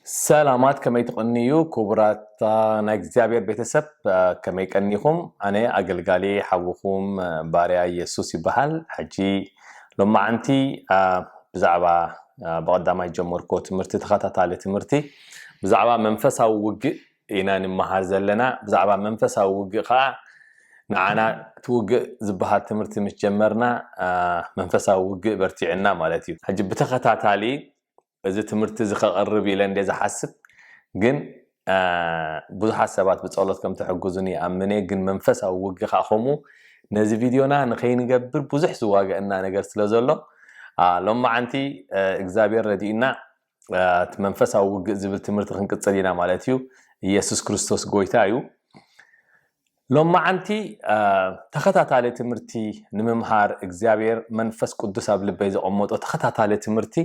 ሰላማት፣ ከመይ ትቕንዩ ክቡራት ናይ እግዚኣብሔር ቤተሰብ? ከመይ ቀኒኹም? ኣነ ኣገልጋሊ ሓውኹም ባርያ የሱስ ይበሃል። ሕጂ ሎማዓንቲ ብዛዕባ ብቐዳማይ ጀመርኮ ትምህርቲ፣ ተኸታታሊ ትምህርቲ ብዛዕባ መንፈሳዊ ውግእ ኢና ንመሃር ዘለና። ብዛዕባ መንፈሳዊ ውግእ ከዓ ንዓና እቲ ውግእ ዝበሃል ትምህርቲ ምስ ጀመርና መንፈሳዊ ውግእ በርቲዕና ማለት እዩ። ሕጂ ብተኸታታሊ እዚ ትምህርቲ እዚ ከቕርብ ኢለ እንደ ዝሓስብ ግን ብዙሓት ሰባት ብጸሎት ከም ትሕግዙኒ ይኣምን እየ። ግን መንፈሳዊ ውግእ ከዓ ከምኡ ነዚ ቪድዮና ንኸይንገብር ብዙሕ ዝዋገእና ነገር ስለ ዘሎ ሎማዓንቲ እግዚኣብሔር ረድእና እቲ መንፈሳዊ ውግእ ዝብል ትምህርቲ ክንቅጽል ኢና ማለት እዩ። ኢየሱስ ክርስቶስ ጎይታ እዩ። ሎማዓንቲ ተኸታታሊ ትምህርቲ ንምምሃር እግዚኣብሔር መንፈስ ቅዱስ ኣብ ልበይ ዘቐመጦ ተኸታታሊ ትምህርቲ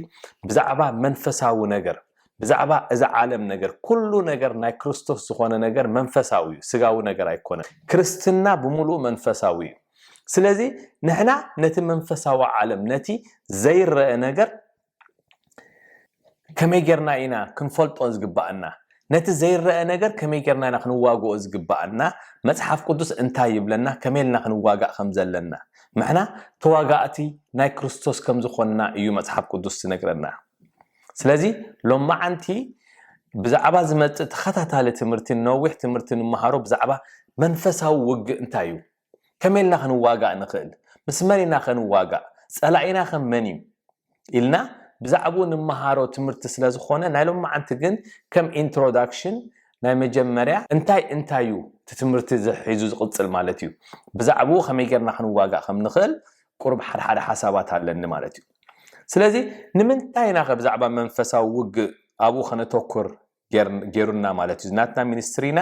ብዛዕባ መንፈሳዊ ነገር፣ ብዛዕባ እዚ ዓለም ነገር፣ ኩሉ ነገር ናይ ክርስቶስ ዝኾነ ነገር መንፈሳዊ እዩ፣ ስጋዊ ነገር ኣይኮነን። ክርስትና ብምሉኡ መንፈሳዊ እዩ። ስለዚ ንሕና ነቲ መንፈሳዊ ዓለም፣ ነቲ ዘይረአ ነገር ከመይ ጌርና ኢና ክንፈልጦ ዝግባኣና? ነቲ ዘይረአ ነገር ከመይ ጌርና ኢና ክንዋግኦ ዝግባኣና? መጽሓፍ ቅዱስ እንታይ ይብለና? ከመይ ኢልና ክንዋጋእ ከም ዘለና? ንሕና ተዋጋእቲ ናይ ክርስቶስ ከም ዝኾንና እዩ መጽሓፍ ቅዱስ ዝነግረና። ስለዚ ሎማዓንቲ ብዛዕባ ዝመጽእ ተኸታታሊ ትምህርቲ፣ ነዊሕ ትምህርቲ ንመሃሮ ብዛዕባ መንፈሳዊ ውግእ እንታይ እዩ? ከመይ ኢልና ክንዋጋእ ንኽእል? ምስ መን ኢና ክንዋጋእ? ጸላኢና ከ መን እዩ? ኢልና ብዛዕባኡ ንመሃሮ ትምህርቲ ስለ ዝኾነ ናይ ሎማዓንቲ ግን ከም ኢንትሮዳክሽን ናይ መጀመርያ እንታይ እንታይ እዩ እቲ ትምህርቲ ሒዙ ዝቕጽል ማለት እዩ። ብዛዕባኡ ከመይ ጌርና ክንዋጋእ ከም ንኽእል ቁሩብ ሓደ ሓደ ሓሳባት ኣለኒ ማለት እዩ። ስለዚ ንምንታይ ኢና ከ ብዛዕባ መንፈሳዊ ውግእ ኣብኡ ከነተኩር ጌር-፣ ጌሩና ማለት እዩ። ናትና ሚኒስትሪና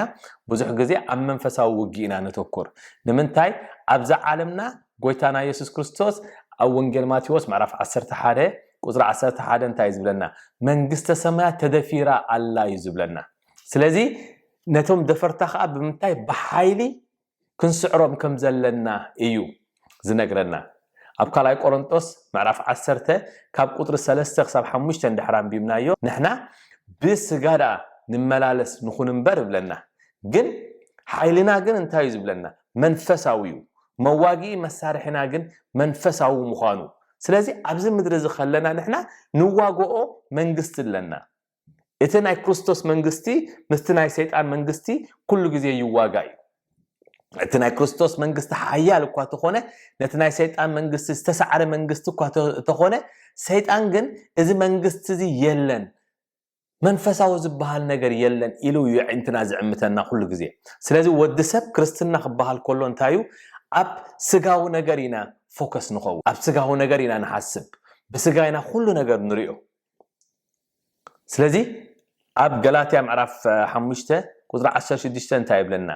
ብዙሕ ግዜ ኣብ መንፈሳዊ ውግእ ኢና ነተኩር። ንምንታይ? ኣብዛ ዓለምና ጎይታና የሱስ ክርስቶስ ኣብ ወንጌል ማቴዎስ ምዕራፍ ዓሰርተ ሓደ ቁጽሪ ዓሰርተ ሓደ እንታይ እዩ ዝብለና? መንግስተ ሰማያት ተደፊራ ኣላ እዩ ዝብለና። ስለዚ ነቶም ደፈርታ ከዓ ብምንታይ? ብሓይሊ ክንስዕሮም ከም ዘለና እዩ ዝነግረና። ኣብ ካልኣይ ቆሮንጦስ ምዕራፍ ዓሰርተ ካብ ቁጽሪ ሰለስተ ክሳብ ሓሙሽተ እንድሕር ኣንቢብናዮ፣ ንሕና ብስጋ ደኣ ንመላለስ ንኹን እምበር ይብለና። ግን ሓይልና ግን እንታይ እዩ ዝብለና? መንፈሳዊ እዩ። መዋግኢ መሳርሒና ግን መንፈሳዊ ምዃኑ። ስለዚ ኣብዚ ምድሪ እዚ ከለና ንሕና ንዋግኦ መንግስቲ ኣለና። እቲ ናይ ክርስቶስ መንግስቲ ምስቲ ናይ ሰይጣን መንግስቲ ኩሉ ግዜ ይዋጋእ እዩ። እቲ ናይ ክርስቶስ መንግስቲ ሓያል እኳ ተኾነ፣ ነቲ ናይ ሰይጣን መንግስቲ ዝተሳዕረ መንግስቲ እኳ ተ-፣ ተኾነ፣ ሰይጣን ግን እዚ መንግስቲ እዚ የለን፣ መንፈሳዊ ዝበሃል ነገር የለን ኢሉ እዩ ኣዒንትና ዝዕምተና ኩሉ ግዜ። ስለዚ ወዲ ሰብ ክርስትና ክበሃል ከሎ እንታይ እዩ? ኣብ ስጋዊ ነገር ኢና ፎከስ ንኸውን፣ ኣብ ስጋዊ ነገር ኢና ንሓስብ፣ ብስጋ ኢና ኩሉ ነገር ንሪኦ። ስለዚ ኣብ ገላትያ ምዕራፍ ሓሙሽተ ቁጽሪ ዓሰርተ ሽዱሽተ እንታይ ይብለና?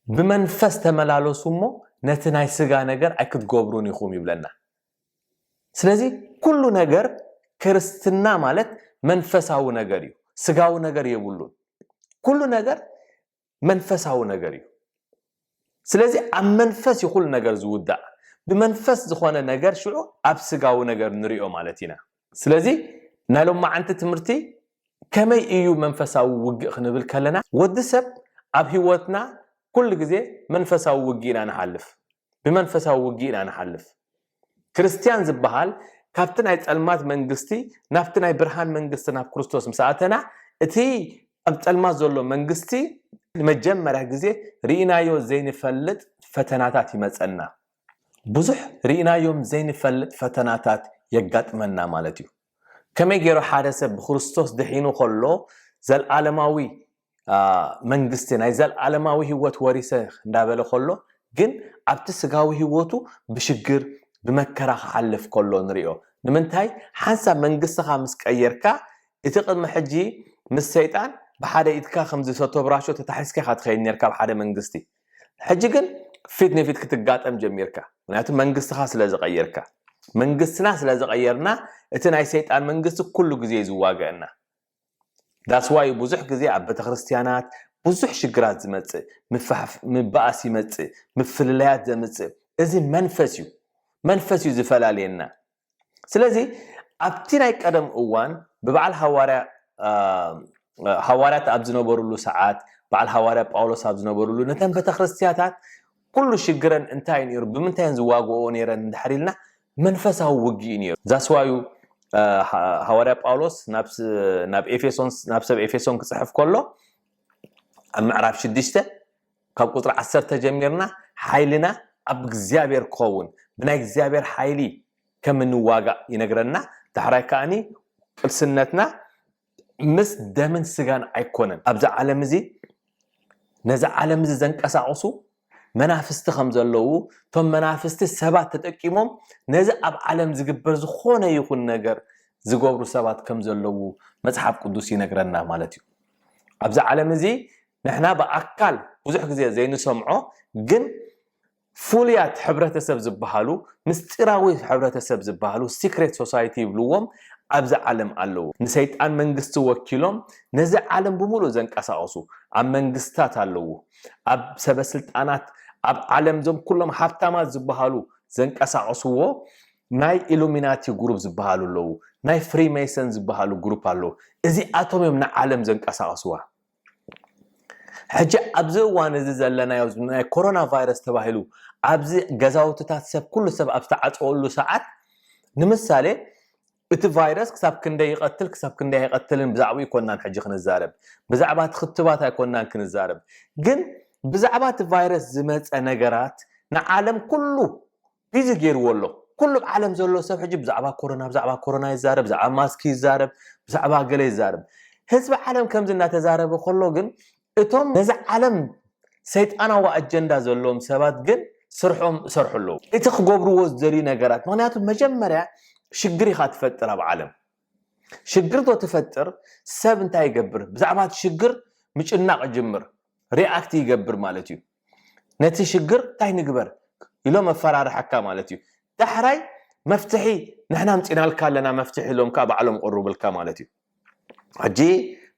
ብመንፈስ ተመላለሱ እሞ ነቲ ናይ ስጋ ነገር ኣይክትገብሩን ኢኹም ይብለና። ስለዚ ኩሉ ነገር ክርስትና ማለት መንፈሳዊ ነገር እዩ፣ ስጋዊ ነገር የብሉን። ኩሉ ነገር መንፈሳዊ ነገር እዩ። ስለዚ ኣብ መንፈስ እዩ ኩሉ ነገር ዝውዳእ። ብመንፈስ ዝኾነ ነገር ሽዑ ኣብ ስጋዊ ነገር ንሪኦ ማለት ኢና። ስለዚ ናይ ሎማዓንቲ ትምህርቲ ከመይ እዩ መንፈሳዊ ውግእ ክንብል ከለና፣ ወዲ ሰብ ኣብ ህይወትና ኩሉ ግዜ መንፈሳዊ ውግእ ኢና ንሓልፍ። ብመንፈሳዊ ውግእ ኢና ንሓልፍ። ክርስትያን ዝበሃል ካብቲ ናይ ጸልማት መንግስቲ ናብቲ ናይ ብርሃን መንግስቲ ናብ ክርስቶስ ምስ ኣተና፣ እቲ ኣብ ጸልማት ዘሎ መንግስቲ ንመጀመርያ ግዜ ርኢናዮ ዘይንፈልጥ ፈተናታት ይመጸና። ብዙሕ ርኢናዮም ዘይንፈልጥ ፈተናታት የጋጥመና ማለት እዩ። ከመይ ገይሩ ሓደ ሰብ ብክርስቶስ ድሒኑ ከሎ ዘልዓለማዊ፣ አ፣ መንግስቲ፣ ናይ ዘልዓለማዊ ህይወት ወሪሰ እንዳበለ ከሎ፣ ግን ኣብቲ ስጋዊ ህይወቱ ብሽግር፣ ብመከራ ክሓልፍ ከሎ ንሪኦ። ንምንታይ? ሓንሳብ መንግስትኻ ምስ ቀየርካ፣ እቲ ቅድሚ ሕጂ ምስ ሰይጣን ብሓደ ኢድካ ከምዚ ሰቶ ብራሾ ተታሒዝካ ኢኻ ትኸይድ ነርካ ኣብ ሓደ መንግስቲ። ሕጂ ግን ፊት ንፊት ክትጋጠም ጀሚርካ። ምክንያቱ መንግስትኻ ስለ ዝቐየርካ። መንግስትና ስለ ዝቐየርና፣ እቲ ናይ ሰይጣን መንግስቲ ኩሉ ግዜ እዩ ዝዋገአና። That's why ብዙሕ ግዜ ኣብ ቤተክርስትያናት ብዙሕ ሽግራት ዝመጽእ፣ ምፋሕፍ-፣ ምባኣስ ይመጽእ፣ ምፍልላያት ዘምጽእ። እዚ መንፈስ እዩ። መንፈስ እዩ ዝፈላልየና። ስለዚ ኣብቲ ናይ ቀደም እዋን ብበዓል ሃዋርያ ሃዋርያት ኣብ ዝነበሩሉ ሰዓት፣ በዓል ሃዋርያ ጳውሎስ ኣብ ዝነበሩሉ፣ ነተን ቤተክርስትያታት ኩሉ ሽግረን እንታይ ነይሩ፣ ብምንታይን ዝዋግኦ ነይረን እንድሕር ኢልና፣ መንፈሳዊ ውግእ ነይሩ። ዛስዋዩ ሃዋርያ ጳውሎስ ናብ ኤፌሶን ናብ ሰብ ኤፌሶን ክፅሕፍ ከሎ ኣብ ምዕራፍ ሽዱሽተ ካብ ቁፅሪ ዓሰርተ ጀሚርና ሓይልና ኣብ እግዚኣብሔር ክኸውን፣ ብናይ እግዚኣብሔር ሓይሊ ከም እንዋጋእ ይነግረና። ዳሕራይ ከዓኒ ቅልስነትና ምስ ደምን ስጋን ኣይኮነን። ኣብዚ ዓለም እዚ ነዚ ዓለም እዚ ዘንቀሳቕሱ መናፍስቲ ከም ዘለዉ፣ እቶም መናፍስቲ ሰባት ተጠቂሞም ነዚ ኣብ ዓለም ዝግበር ዝኾነ ይኹን ነገር ዝገብሩ ሰባት ከም ዘለዉ መጽሓፍ ቅዱስ ይነግረና ማለት እዩ። ኣብዚ ዓለም እዚ ንሕና ብኣካል ብዙሕ ግዜ ዘይንሰምዖ ግን ፍሉያት ሕብረተሰብ ዝበሃሉ፣ ምስጢራዊ ሕብረተሰብ ዝበሃሉ፣ ሲክሬት ሶሳይቲ ይብልዎም፣ ኣብዚ ዓለም ኣለዉ። ንሰይጣን መንግስቲ ወኪሎም ነዚ ዓለም ብምሉእ ዘንቀሳቐሱ ኣብ መንግስታት ኣለዉ። ኣብ ሰበስልጣናት ኣብ ዓለም እዞም ኩሎም ሃብታማት ዝበሃሉ ዘንቀሳቐስዎ ናይ ኢሉሚናቲ ግሩፕ ዝበሃሉ ኣለዉ። ናይ ፍሪሜሰን ዝበሃሉ ግሩፕ ኣለዉ። እዚኣቶም እዮም ንዓለም ዘንቀሳቐስዋ። ሕጂ ኣብዚ እዋን እዚ ዘለናዮ ናይ ኮሮና ቫይረስ ተባሂሉ ኣብዚ ገዛውትታት ሰብ ኩሉ ሰብ ኣብ ዝተዓፀወሉ ሰዓት ንምሳሌ እቲ ቫይረስ ክሳብ ክንደይ ይቐትል ክሳብ ክንደይ ኣይቐትልን ብዛዕባኡ ኣይኮናን ሕጂ ክንዛረብ። ብዛዕባ እቲ ክትባት ኣይኮናን ክንዛረብ። ግን ብዛዕባ እቲ ቫይረስ ዝመፀ ነገራት ንዓለም ኩሉ ቢዚ ገይርዎ ኣሎ። ኩሉ ኣብ ዓለም ዘሎ ሰብ ሕጂ ብዛዕባ ኮሮና ብዛዕባ ኮሮና ይዛረብ፣ ብዛዕባ ማስክ ይዛረብ፣ ብዛዕባ ገለ ይዛረብ። ህዝቢ ዓለም ከምዚ እናተዛረበ ከሎ ግን እቶም ነዚ ዓለም ሰይጣናዊ ኣጀንዳ ዘለዎም ሰባት ግን ስርሖም ይሰርሑ ኣለዉ። እቲ ክገብርዎ ዝደልዩ ነገራት ምክንያቱ መጀመርያ ሽግር ኢኻ ትፈጥር ኣብ ዓለም። ሽግር ዶ ትፈጥር ሰብ እንታይ ይገብር? ብዛዕባ እቲ ሽግር ምጭናቕ ይጅምር፣ ሪኣክት ይገብር ማለት እዩ። ነቲ ሽግር እንታይ ንግበር ኢሎ መፈራርሐካ ማለት እዩ። ዳሕራይ መፍትሒ ንሕና ኣምፂናልካ ኣለና መፍትሒ ኢሎም ከዓ ባዕሎም ቅሩብልካ ማለት እዩ። ሕጂ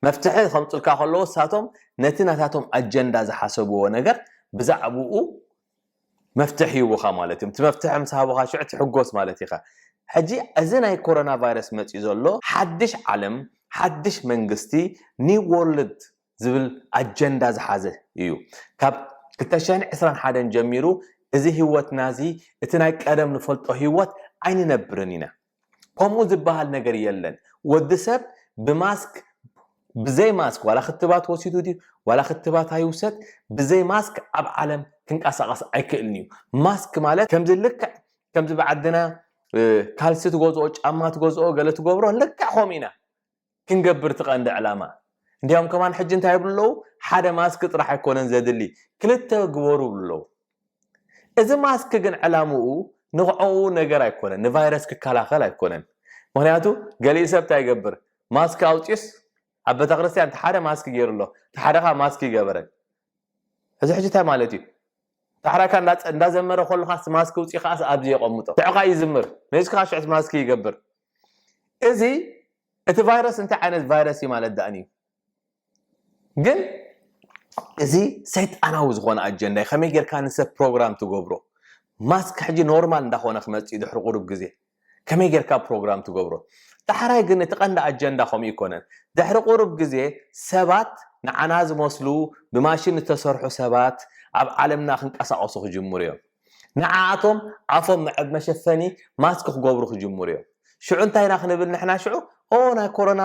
መፍትሒ ከምፅልካ ከለዎ እሳቶም ነቲ ናታቶም ኣጀንዳ ዝሓሰብዎ ነገር ብዛዕባኡ መፍትሒ ይህቡኻ ማለት እዮም። እቲ መፍትሒ ምስ ሃቡኻ ሽዑ ትሕጎስ ማለት ኢኻ። ሕጂ እዚ ናይ ኮሮና ቫይረስ መፂኡ ዘሎ ሓድሽ ዓለም ሓድሽ መንግስቲ ኒው ወርልድ ዝብል ኣጀንዳ ዝሓዘ እዩ። ካብ ክልተ ሽሕን ዕስራን ሓደን ጀሚሩ እዚ ህይወትና እዚ እቲ ናይ ቀደም ንፈልጦ ህይወት ኣይንነብርን ኢና። ከምኡ ዝበሃል ነገር የለን። ወዲ ሰብ ብማስክ ብዘይ ማስክ ዋላ ክትባት ወሲዱ ድዩ ዋላ ክትባት ኣይውሰድ ብዘይ ማስክ ኣብ ዓለም ክንቀሳቐስ ኣይክእልን እዩ። ማስክ ማለት ከምዚ ልክዕ ከምዚ ብዓድና ካልሲ ትገዝኦ ጫማ ትገዝኦ ገለ ትገብሮ ልክዕ ከምኡ ኢና ክንገብር እቲ ቀንዲ ዕላማ። እንዲያውም ከማን ሕጂ እንታይ ይብሉ ኣለዉ? ሓደ ማስክ ጥራሕ ኣይኮነን ዘድሊ ክልተ ግበሩ ይብሉ ኣለዉ። እዚ ማስክ ግን ዕላምኡ ንዕኡ ነገር ኣይኮነን፣ ንቫይረስ ክከላኸል ኣይኮነን። ምክንያቱ ገሊኡ ሰብ እንታይ ይገብር? ማስክ ኣውፂኡስ ኣብ ቤተክርስትያን እቲ ሓደ ማስክ ገይሩ ኣሎ፣ እቲ ሓደ ከዓ ማስክ ይገበረን። እዚ ሕጂ እንታይ ማለት እዩ? ዳሕራካ እንዳዘመረ ከሉ ካስ ማስክ ውፂ ከዓስ ኣብዚ የቐምጦ ሽዑ ከዓ ይዝምር መዚ ከዓ ሽዑ ማስክ ይገብር። እዚ እቲ ቫይረስ እንታይ ዓይነት ቫይረስ እዩ ማለት ዳእኒ ግን እዚ ሰይጣናዊ ዝኾነ ኣጀንዳ እዩ። ከመይ ጌርካ ንሰብ ፕሮግራም ትገብሮ? ማስክ ሕጂ ኖርማል እንዳኾነ ክመፅእ ድሕሪ ቁሩብ ግዜ ከመይ ጌርካ ፕሮግራም ትገብሮ? ዳሕራይ ግን እቲ ቀንዲ ኣጀንዳ ከምኡ ይኮነን። ድሕሪ ቁሩብ ግዜ ሰባት ንዓና ዝመስሉ ብማሽን ዝተሰርሑ ሰባት ኣብ ዓለምና ክንቀሳቀሱ ክጅምሩ እዮም። ንዓኣቶም ኣፎም መዐብ መሸፈኒ ማስክ ክገብሩ ክጅምሩ እዮም። ሽዑ እንታይ ኢና ክንብል ንሕና ሽዑ ኦ ናይ ኮሮና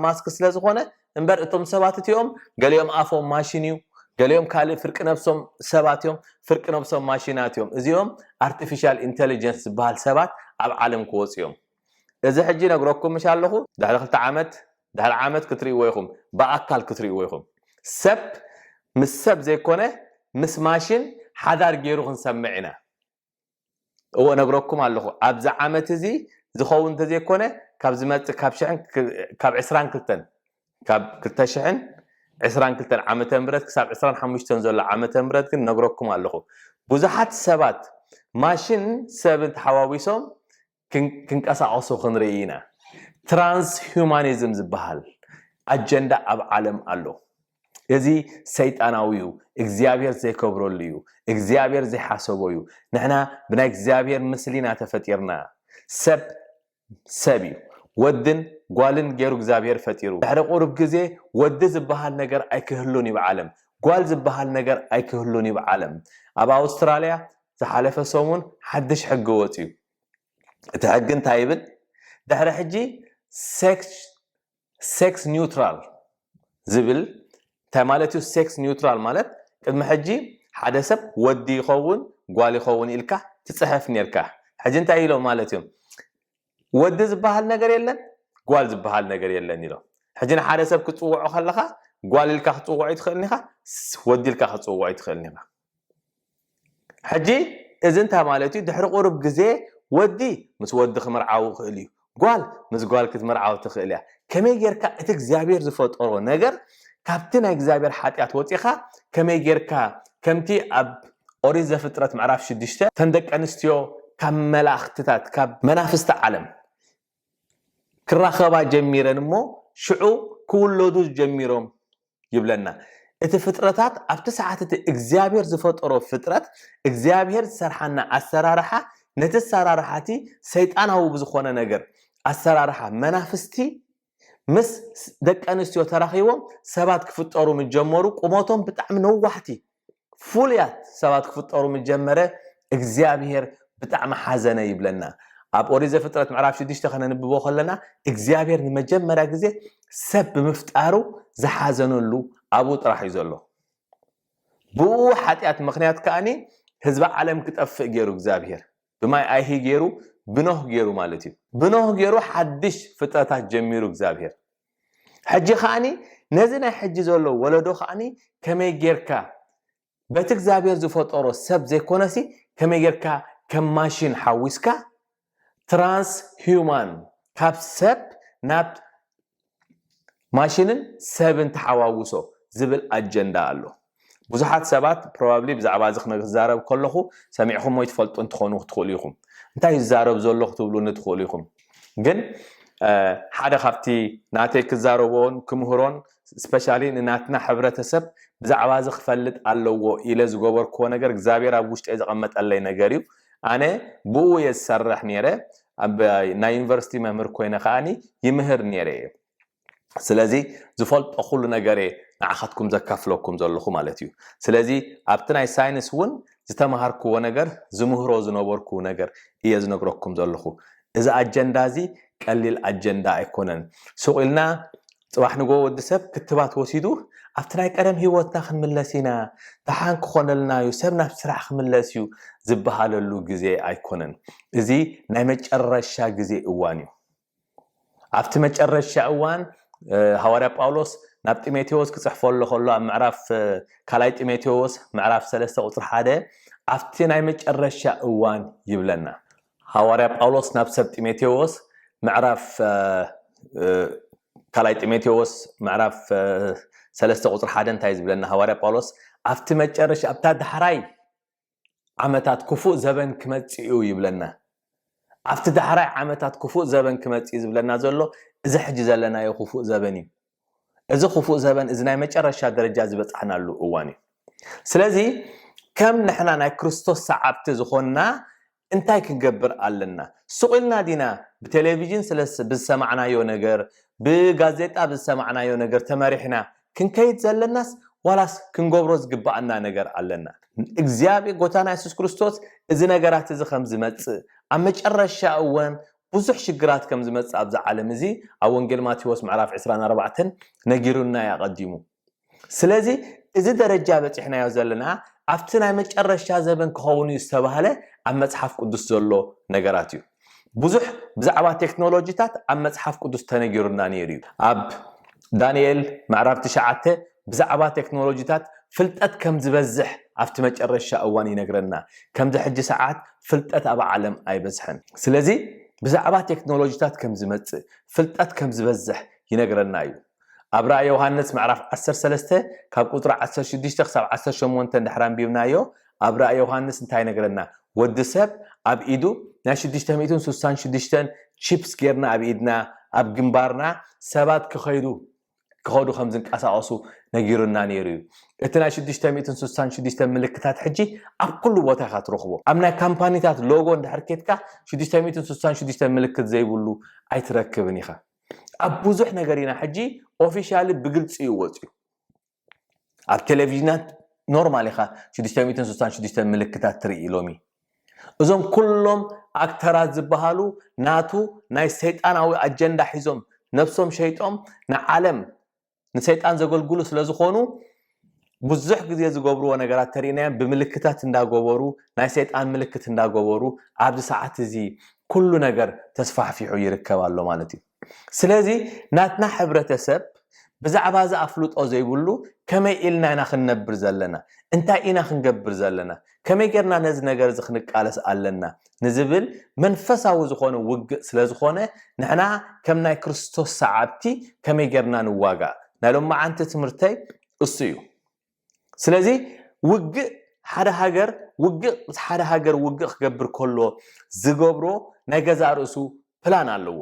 ማስክ ስለ ዝኾነ እምበር እቶም ሰባት እቲኦም ገሊኦም ኣፎም ማሽን እዩ፣ ገሊኦም ካልእ ፍርቂ ነብሶም ሰባት እዮም፣ ፍርቂ ነብሶም ማሽናት እዮም። እዚኦም ኣርቲፊሻል ኢንቴሊጀንስ ዝበሃል ሰባት ኣብ ዓለም ክወፁ እዮም። እዚ ሕጂ ነግረኩም ምሽ ኣለኹ ድሕሪ ክልተ ዓመት ድሕሪ ዓመት ክትርእይዎ ኢኹም፣ ብኣካል ክትርእይዎ ኢኹም። ሰብ ምስ ሰብ ዘይኮነ ምስ ማሽን ሓዳር ገይሩ ክንሰምዕ ኢና። እዎ ነግረኩም ኣለኹ ኣብዚ ዓመት እዚ ዝኸውን እንተዘይኮነ ካብ ዝመፅእ ካብ ሽሕን ካብ ዕስራን ክልተን ካብ ክልተ ሽሕን ዕስራን ክልተን ዓመተ ምህረት ክሳብ ዕስራን ሓሙሽተን ዘሎ ዓመተ ምህረት ግን ነግረኩም ኣለኹ ብዙሓት ሰባት ማሽን ሰብን ተሓዋዊሶም ክንቀሳቐሱ ክንርኢ ኢና። ትራንስ ሁማኒዝም ዝበሃል ኣጀንዳ ኣብ ዓለም ኣሎ። እዚ ሰይጣናዊ እዩ። እግዚኣብሔር ዘይከብረሉ እዩ። እግዚኣብሔር ዘይሓሰቦ እዩ። ንሕና ብናይ እግዚኣብሔር ምስሊና ተፈጢርና። ሰብ ሰብ እዩ። ወድን ጓልን ገይሩ እግዚኣብሔር ፈጢሩ። ድሕሪ ቁሩብ ግዜ ወዲ ዝበሃል ነገር ኣይክህሉን እዩ ብዓለም፣ ጓል ዝበሃል ነገር ኣይክህሉን እዩ ብዓለም። ኣብ ኣውስትራልያ ዝሓለፈ ሰሙን ሓድሽ ሕጊ ወፅዩ። እቲ ሕጊ እንታይ ይብል? ድሕሪ ሕጂ ሴክስ ኒውትራል ዝብል እንታይ ማለት እዩ? ሴክስ ኒውትራል ማለት ቅድሚ ሕጂ ሓደ ሰብ ወዲ ይኸውን ጓል ይኸውን ኢልካ ትፅሕፍ ነርካ። ሕጂ እንታይ ኢሎም ማለት እዩ? ወዲ ዝበሃል ነገር የለን፣ ጓል ዝበሃል ነገር የለን ኢሎም። ሕጂ ንሓደ ሰብ ክትፅውዖ ከለኻ ጓል ኢልካ ክትፅውዖ ይትኽእል ኒኻ፣ ወዲ ኢልካ ክትፅውዖ ይትኽእል ኒኻ። ሕጂ እዚ እንታይ ማለት እዩ? ድሕሪ ቁሩብ ግዜ ወዲ ምስ ወዲ ክምርዓው ይኽእል እዩ፣ ጓል ምስ ጓል ክትምርዓው ትኽእል እያ። ከመይ ጌርካ እቲ እግዚኣብሔር ዝፈጠሮ ነገር ካብቲ ናይ እግዚኣብሔር ሓጢኣት ወፂኻ ከመይ ጌርካ ከምቲ ኣብ ኦሪት ዘፍጥረት ምዕራፍ ሽዱሽተ ተን ደቂ ኣንስትዮ ካብ መላእኽትታት ካብ መናፍስቲ ዓለም ክራኸባ ጀሚረን እሞ ሽዑ ክውለዱ ጀሚሮም ይብለና። እቲ ፍጥረታት ኣብቲ ሰዓት እቲ እግዚኣብሔር ዝፈጠሮ ፍጥረት እግዚኣብሔር ዝሰርሓና ኣሰራርሓ ነቲ ኣሰራርሓ እቲ ሰይጣናዊ ብዝኾነ ነገር ኣሰራርሓ መናፍስቲ ምስ ደቂ ኣንስትዮ ተራኺቦም ሰባት ክፍጠሩ ምጀመሩ ቁመቶም ብጣዕሚ ነዋሕቲ ፍሉያት ሰባት ክፍጠሩ ምጀመረ እግዚኣብሔር ብጣዕሚ ሓዘነ ይብለና። ኣብ ኦሪት ዘፍጥረት ምዕራፍ ሽዱሽተ ከነንብቦ ከለና እግዚኣብሔር ንመጀመርያ ግዜ ሰብ ብምፍጣሩ ዝሓዘነሉ ኣብኡ ጥራሕ እዩ ዘሎ። ብኡ ሓጢኣት ምኽንያት ከኣኒ ህዝቢ ዓለም ክጠፍእ ገይሩ እግዚኣብሔር ብማይ ኣይሂ ገይሩ ብኖህ ገይሩ ማለት እዩ። ብኖህ ገይሩ ሓድሽ ፍጥረታት ጀሚሩ እግዚኣብሔር። ሕጂ ከኣኒ ነዚ ናይ ሕጂ ዘሎ ወለዶ ከኣኒ ከመይ ጌርካ በቲ እግዚኣብሔር ዝፈጠሮ ሰብ ዘይኮነሲ ከመይ ጌርካ ከም ማሽን ሓዊስካ ትራንስ ሂውማን ካብ ሰብ ናብ ማሽንን ሰብን ተሓዋውሶ ዝብል ኣጀንዳ ኣሎ። ብዙሓት ሰባት ፕሮባብሊ ብዛዕባ እዚ ክነግ- ክዛረብ ከለኹ ሰሚዕኹም ወይ ትፈልጡ እንትኾኑ ክትኽእሉ ኢኹም። እንታይ ይዛረብ ዘሎ ክትብሉኒ ትኽእሉ ኢኹም። ግን ሓደ ካብቲ ናተይ ክዛረቦን ክምህሮን ስፔሻሊ ንናትና ሕብረተሰብ ብዛዕባ እዚ ክፈልጥ ኣለዎ ኢለ ዝገበርክዎ ነገር እግዚኣብሔር ኣብ ውሽጠይ ዘቐመጠለይ ነገር እዩ። ኣነ ብኡ እየ ዝሰርሕ ነይረ። ኣብ ናይ ዩኒቨርሲቲ መምህር ኮይነ ከዓኒ ይምህር ነይረ እየ። ስለዚ ዝፈልጦ ኩሉ ነገር እየ ንዓኻትኩም ዘካፍለኩም ዘለኹ ማለት እዩ። ስለዚ ኣብቲ ናይ ሳይንስ እውን ዝተምሃርክዎ ነገር ዝምህሮ ዝነበርኩ ነገር እየ ዝነግረኩም ዘለኹ። እዚ ኣጀንዳ እዚ ቀሊል ኣጀንዳ ኣይኮነን። ሱቕ ኢልና ፅባሕ ንጎ ወዲ ሰብ ክትባት ወሲዱ ኣብቲ ናይ ቀደም ህይወትና ክንምለስ ኢና፣ ደሓን ክኾነልና እዩ፣ ሰብ ናብ ስራሕ ክምለስ እዩ ዝበሃለሉ ግዜ ኣይኮነን። እዚ ናይ መጨረሻ ግዜ እዋን እዩ። ኣብቲ መጨረሻ እዋን ሃዋርያ ጳውሎስ ናብ ጢሞቴዎስ ክፅሕፈሎ ከሎ ኣብ ምዕራፍ ካልኣይ ጢሞቴዎስ ምዕራፍ ሰለስተ ቁፅሪ ሓደ ኣብቲ ናይ መጨረሻ እዋን ይብለና። ሃዋርያ ጳውሎስ ናብ ሰብ ጢሞቴዎስ ምዕራፍ ካልኣይ ጢሞቴዎስ ምዕራፍ ሰለስተ ቁፅሪ ሓደ እንታይ ዝብለና ሃዋርያ ጳውሎስ? ኣብቲ መጨረሻ ኣብታ ዳሕራይ ዓመታት ክፉእ ዘበን ክመፅእ እዩ ይብለና። ኣብቲ ዳሕራይ ዓመታት ክፉእ ዘበን ክመፅእ እዩ ዝብለና ዘሎ እዚ ሕጂ ዘለናዮ ክፉእ ዘበን እዩ። እዚ ክፉእ ዘበን እዚ ናይ መጨረሻ ደረጃ ዝበፃሕናሉ እዋን እዩ። ስለዚ ከም ንሕና ናይ ክርስቶስ ሰዓብቲ ዝኾንና እንታይ ክንገብር ኣለና? ስቕ ኢልና ዲና ብቴሌቪዥን ስለ ብዝሰማዕናዮ ነገር ብጋዜጣ ብዝሰማዕናዮ ነገር ተመሪሕና ክንከይድ ዘለናስ ዋላስ ክንገብሮ ዝግባኣና ነገር ኣለና? እግዚኣብሔር ጎታና የሱስ ክርስቶስ እዚ ነገራት እዚ ከም ዝመፅእ ኣብ መጨረሻ እዋን ብዙሕ ሽግራት ከም ዝመፅእ ኣብዚ ዓለም እዚ ኣብ ወንጌል ማቴዎስ ምዕራፍ ዕስራን ኣርባዕተን ነጊሩና እዩ ኣቐዲሙ። ስለዚ እዚ ደረጃ በፂሕናዮ ዘለና ኣብቲ ናይ መጨረሻ ዘበን ክኸውን እዩ ዝተባህለ ኣብ መፅሓፍ ቅዱስ ዘሎ ነገራት እዩ። ብዙሕ ብዛዕባ ቴክኖሎጂታት ኣብ መፅሓፍ ቅዱስ ተነጊሩና ነይሩ እዩ። ኣብ ዳንኤል ምዕራፍ ትሽዓተ ብዛዕባ ቴክኖሎጂታት ፍልጠት ከም ዝበዝሕ ኣብቲ መጨረሻ እዋን ይነግረና። ከምዚ ሕጂ ሰዓት ፍልጠት ኣብ ዓለም ኣይበዝሐን። ስለዚ ብዛዕባ ቴክኖሎጂታት ከም ዝመፅእ ፍልጠት ከም ዝበዝሕ ይነግረና እዩ። ኣብ ራእይ ዮሃንስ ምዕራፍ ዓሰርተ ሰለስተ ካብ ቁፅሪ ዓሰርተ ሽዱሽተ ክሳብ ዓሰርተ ሸሞንተ እንድሕር ኣንቢብናዮ ኣብ ራእይ ዮሃንስ እንታይ ይነግረና? ወዲ ሰብ ኣብ ኢዱ ናይ ሽዱሽተ ሚእትን ስሳን ሽዱሽተን ቺፕስ ጌርና ኣብ ኢድና ኣብ ግንባርና ሰባት ክኸይዱ ክኸዱ ከም ዝንቀሳቐሱ ነጊሩና ነይሩ እዩ። እቲ ናይ ሽዱሽተ ሚእትን ስሳን ሽዱሽተ ምልክታት ሕጂ ኣብ ኩሉ ቦታ ኢኻ ትረኽቦ። ኣብ ናይ ካምፓኒታት ሎጎ እንድሕር ኬድካ ሽዱሽተ ሚእትን ስሳን ሽዱሽተ ምልክት ዘይብሉ ኣይትረክብን ኢኻ። ኣብ ብዙሕ ነገር ኢና ሕጂ ኦፊሻሊ ብግልፂ እዩ ወፅዩ። ኣብ ቴሌቪዥናት ኖርማል ኢኻ ሽዱሽተ ሚእትን ስሳን ሽዱሽተ ምልክታት ትርኢ ሎሚ። እዞም ኩሎም ኣክተራት ዝበሃሉ ናቱ ናይ ሰይጣናዊ ኣጀንዳ ሒዞም ነብሶም ሸይጦም ንዓለም ንሰይጣን ዘገልግሉ ስለ ዝኾኑ ብዙሕ ግዜ ዝገብርዎ ነገራት ተሪእናዮም ብምልክታት እንዳገበሩ ናይ ሰይጣን ምልክት እንዳገበሩ ኣብዚ ሰዓት እዚ ኩሉ ነገር ተስፋሕፊሑ ይርከብ ኣሎ ማለት እዩ። ስለዚ ናትና ሕብረተሰብ ብዛዕባ እዚ ኣፍልጦ ዘይብሉ ከመይ ኢልና ኢና ክንነብር ዘለና፣ እንታይ ኢና ክንገብር ዘለና፣ ከመይ ጌርና ነዚ ነገር እዚ ክንቃለስ ኣለና ንዝብል መንፈሳዊ ዝኾነ ውግእ ስለ ዝኾነ ንሕና ከም ናይ ክርስቶስ ሰዓብቲ ከመይ ጌርና ንዋጋእ ናይ ሎማዓንቲ ትምህርተይ እሱ እዩ። ስለዚ ውግእ ሓደ ሃገር ውግእ ምስ ሓደ ሃገር ውግእ ክገብር ከሎ ዝገብሮ ናይ ገዛእ ርእሱ ፕላን ኣለዎ።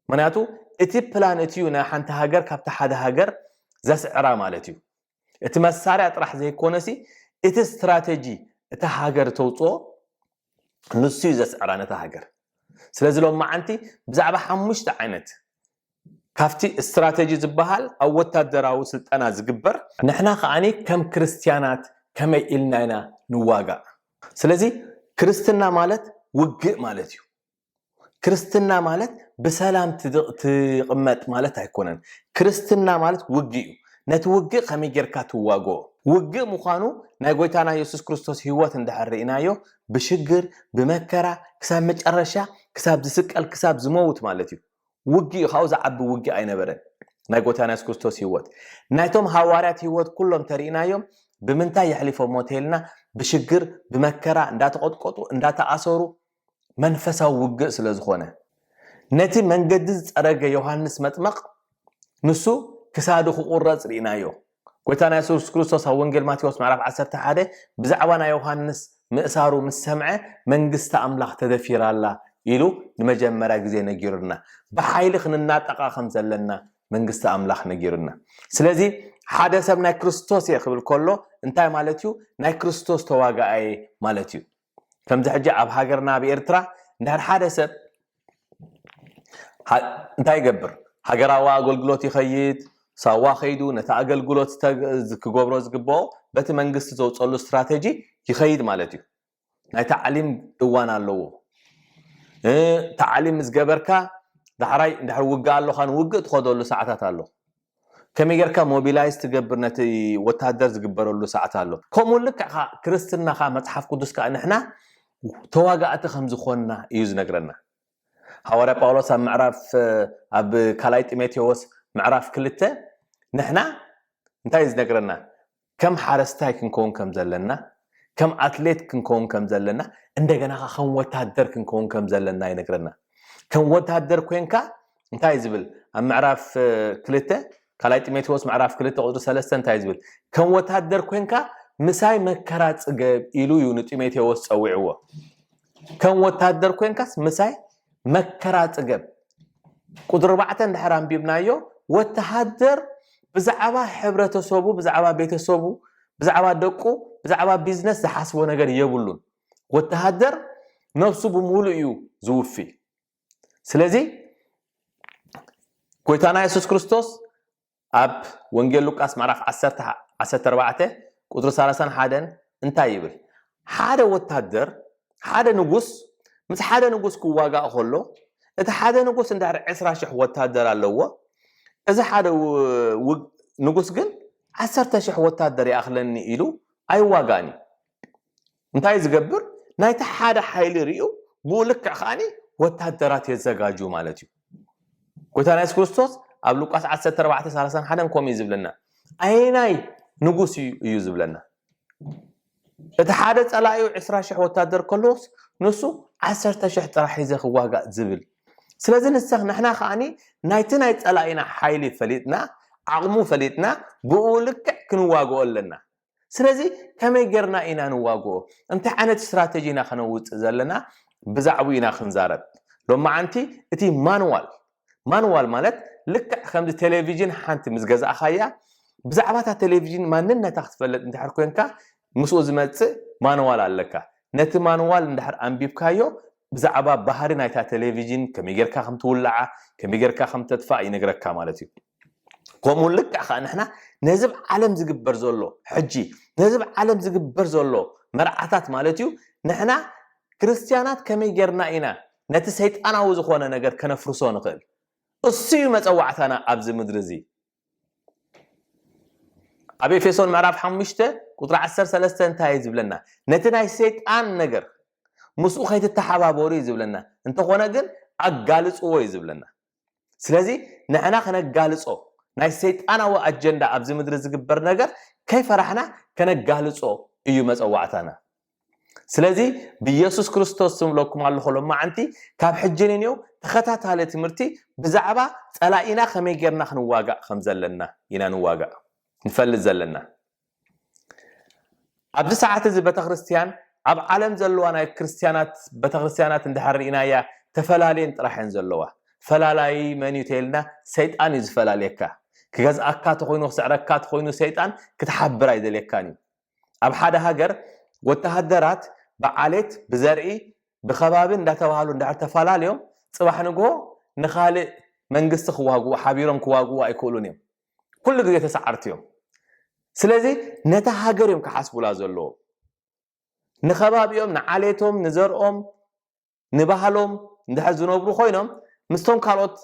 ምክንያቱ እቲ ፕላን እቲ እዩ ናይ ሓንቲ ሃገር ካብቲ ሓደ ሃገር ዘስዕራ ማለት እዩ። እቲ መሳርያ ጥራሕ ዘይኮነሲ እቲ ስትራቴጂ እታ ሃገር ተውፅኦ ንሱ እዩ ዘስዕራ ነታ ሃገር። ስለዚ ሎማዓንቲ ብዛዕባ ሓሙሽተ ዓይነት ካብቲ ስትራቴጂ ዝበሃል ኣብ ወታደራዊ ስልጠና ዝግበር ንሕና ከዓኒ ከም ክርስትያናት ከመይ ኢልና ኢና ንዋጋእ? ስለዚ ክርስትና ማለት ውግእ ማለት እዩ። ክርስትና ማለት ብሰላም ትድ- ትቕመጥ ማለት ኣይኮነን። ክርስትና ማለት ውግእ እዩ። ነቲ ውግእ ከመይ ጌርካ ትዋግኦ? ውግእ ምዃኑ ናይ ጎይታና የሱስ ክርስቶስ ህይወት እንድሕር ርኢናዮ ብሽግር ብመከራ ክሳብ መጨረሻ ክሳብ ዝስቀል ክሳብ ዝመውት ማለት እዩ። ውግእ እዩ፣ ካብኡ ዝዓቢ ውግእ ኣይነበረን ናይ ጎይታና የሱስ ክርስቶስ ህይወት። ናይቶም ሃዋርያት ህይወት ኩሎም ተርኢናዮም ብምንታይ የሕሊፎሞ ተይልና ብሽግር ብመከራ እንዳተቐጥቀጡ እንዳተኣሰሩ መንፈሳዊ ውግእ ስለ ዝኾነ ነቲ መንገዲ ዝፀረገ ዮሃንስ መጥመቕ ንሱ ክሳዱ ክቑረፅ ርኢናዮ። ጎይታና የሱስ ክርስቶስ ኣብ ወንጌል ማቴዎስ ምዕራፍ ዓሰርተ ሓደ ብዛዕባ ናይ ዮሃንስ ምእሳሩ ምስ ሰምዐ መንግስቲ ኣምላኽ ተደፊራ ኣላ ኢሉ ንመጀመርያ ግዜ ነጊሩና። ብሓይሊ ክንናጠቓ ከም ዘለና መንግስቲ ኣምላኽ ነጊሩና። ስለዚ ሓደ ሰብ ናይ ክርስቶስ እየ ክብል ከሎ እንታይ ማለት እዩ? ናይ ክርስቶስ ተዋጋኣየ ማለት እዩ። ከምዚ ሕጂ ኣብ ሃገርና ኣብ ኤርትራ እንድሕር ሓደ ሰብ እንታይ ይገብር? ሃገራዊ ኣገልግሎት ይኸይድ፣ ሳዋ ከይዱ ነቲ ኣገልግሎት ክገብሮ ዝግብኦ በቲ መንግስቲ ዘውፀሉ ስትራቴጂ ይኸይድ ማለት እዩ። ናይ ታዕሊም እዋን ኣለዎ። ታዕሊም ምስ ገበርካ ዳሕራይ እንድሕር ውግእ ኣሎካ ንውግእ ትኸደሉ ሰዓታት ኣሎ። ከመይ ጌርካ ሞቢላይዝ ትገብር ነቲ ወታደር ዝግበረሉ ሰዓት ኣሎ። ከምኡ ልክዕካ ክርስትናኻ መፅሓፍ ቅዱስ ከዓ ንሕና ተዋጋእቲ ከም ዝኾንና እዩ ዝነግረና። ሃዋርያ ጳውሎስ ኣብ ምዕራፍ ኣብ ካልኣይ ጢሞቴዎስ ምዕራፍ ክልተ ንሕና እንታይ እዩ ዝነግረና? ከም ሓረስታይ ክንከውን ከም ዘለና፣ ከም ኣትሌት ክንከውን ከም ዘለና፣ እንደገና ከ ከም ወታደር ክንከውን ከም ዘለና ይነግረና። ከም ወታደር ኮንካ እንታይ እዩ ዝብል ኣብ ምዕራፍ ክልተ ካልኣይ ጢሞቴዎስ ምዕራፍ ክልተ ቁፅሪ ሰለስተ እንታይ እዩ ዝብል? ከም ወታደር ኮንካ ምሳይ መከራ ፅገብ ኢሉ እዩ ንጢሞቴዎስ ፀዊዕዎ። ከም ወታደር ኮንካስ ምሳይ መከራ ፅገብ። ቁፅሪ ኣርባዕተ እንድሕር ኣንቢብናዮ ወተሃደር ብዛዕባ ሕብረተሰቡ ብዛዕባ ቤተሰቡ ብዛዕባ ደቁ ብዛዕባ ቢዝነስ ዝሓስቦ ነገር የብሉን። ወተሃደር ነብሱ ብምሉእ እዩ ዝውፊ። ስለዚ ጎይታና የሱስ ክርስቶስ ኣብ ወንጌል ሉቃስ ምዕራፍ ዓሰርተ ዓሰርተ ኣርባዕተ ቁፅሪ ሰላሳን ሓደን እንታይ ይብል? ሓደ ወታደር ሓደ ንጉስ ምስ ሓደ ንጉስ ክዋጋእ ከሎ እቲ ሓደ ንጉስ እንድሕር ዕስራ ሽሕ ወታደር ኣለዎ፣ እዚ ሓደ ንጉስ ግን ዓሰርተ ሽሕ ወታደር ይኣኽለኒ ኢሉ ኣይዋጋእን እዩ። እንታይ ዝገብር? ናይቲ ሓደ ሓይሊ ርእዩ ብኡ ልክዕ ከዓኒ ወታደራት የዘጋጁ ማለት እዩ። ጎይታና የሱስ ክርስቶስ ኣብ ሉቃስ ዓሰርተ ኣርባዕተ ሰላሳን ሓደን ከምኡ እዩ ዝብለና። ኣየናይ ንጉስ እዩ እዩ ዝብለና? እቲ ሓደ ፀላኢኡ ዕስራ ሽሕ ወታደር ከለዎስ ንሱ ዓሰርተ ሽሕ ጥራሕ ሒዘ ክዋጋእ ዝብል። ስለዚ ንሰኽ ንሕና ከዓኒ ናይቲ ናይ ፀላኢና ሓይሊ ፈሊጥና ዓቕሙ ፈሊጥና ብኡ ልክዕ ክንዋግኦ ኣለና። ስለዚ ከመይ ጌርና ኢና ንዋግኦ? እንታይ ዓይነት ስትራተጂ ኢና ከነውፅእ ዘለና? ብዛዕባኡ ኢና ክንዛረብ። ሎማዓንቲ እቲ ማንዋል ማንዋል ማለት ልክዕ ከምዚ ቴሌቪዥን ሓንቲ ምስ ገዛእኻያ፣ ብዛዕባ እታ ቴሌቪዥን ማንነታ ክትፈልጥ እንድሕር ኮንካ፣ ምስኡ ዝመጽእ ማንዋል ኣለካ። ነቲ ማንዋል እንድሕር ኣንቢብካዮ፣ ብዛዕባ ባህሪ ናይታ ቴሌቪዥን፣ ከመይ ጌርካ ከም ትውልዓ፣ ከመይ ጌርካ ከም ተጥፋእ ይነግረካ ማለት እዩ። ከምኡ ልክዕ ከኣ ንሕና ነዚ ኣብ ዓለም ዝግበር ዘሎ ሕጂ፣ ነዚ ኣብ ዓለም ዝግበር ዘሎ መርዓታት ማለት እዩ፣ ንሕና ክርስትያናት ከመይ ጌርና ኢና ነቲ ሰይጣናዊ ዝኾነ ነገር ከነፍርሶ ንኽእል? እሱ እዩ መጸዋዕታና ኣብዚ ምድሪ እዚ። ኣብ ኤፌሶን ምዕራፍ ሓሙሽተ ቁጽሪ ዓሰርተ ሰለስተ እንታይ እዩ ዝብለና? ነቲ ናይ ሰይጣን ነገር ምስኡ ከይትተሓባበሩ እዩ ዝብለና። እንተኾነ ግን ኣጋልጽዎ እዩ ዝብለና። ስለዚ ንሕና ከነጋልጾ፣ ናይ ሰይጣናዊ ኣጀንዳ ኣብዚ ምድሪ ዝግበር ነገር ከይፈራሕና ከነጋልጾ እዩ መጸዋዕታና። ስለዚ ብኢየሱስ ክርስቶስ ዝብለኩም ኣለኹ ሎማዓንቲ፣ ካብ ሕጂ ንንየው ተኸታታሊ ትምህርቲ ብዛዕባ ጸላኢና ከመይ ጌርና ክንዋጋእ ከም ዘለና ኢና ንዋጋእ፣ ንፈልጥ ዘለና። ኣብዚ ሰዓት እዚ ቤተክርስትያን፣ ኣብ ዓለም ዘለዋ ናይ ክርስትያናት ቤተክርስትያናት እንድሕር ርኢናያ፣ ተፈላለየን ጥራሕ እየን ዘለዋ። ፈላላዪ መን እዩ ተይልና፣ ሰይጣን እዩ ዝፈላልየካ። ክገዝኣካ ተኾይኑ፣ ክስዕረካ ተኾይኑ፣ ሰይጣን ክትሓብር ኣይደልየካን እዩ። ኣብ ሓደ ሃገር ወተሃደራት ብዓሌት፣ ብዘርኢ፣ ብኸባቢ እንዳተባሃሉ እንድሕር ተፈላለዮም፣ ጽባሕ ንግሆ ንኻልእ መንግስቲ ክዋግኡ፣ ሓቢሮም ክዋግኡ ኣይክእሉን እዮም። ኩሉ ግዜ ተሰዓርቲ እዮም። ስለዚ ነታ ሃገር እዮም ክሓስቡላ ዘለዎም። ንኸባቢኦም፣ ንዓሌቶም፣ ንዘርኦም፣ ንባህሎም እንድሕር ዝነብሩ ኮይኖም፣ ምስቶም ካልኦት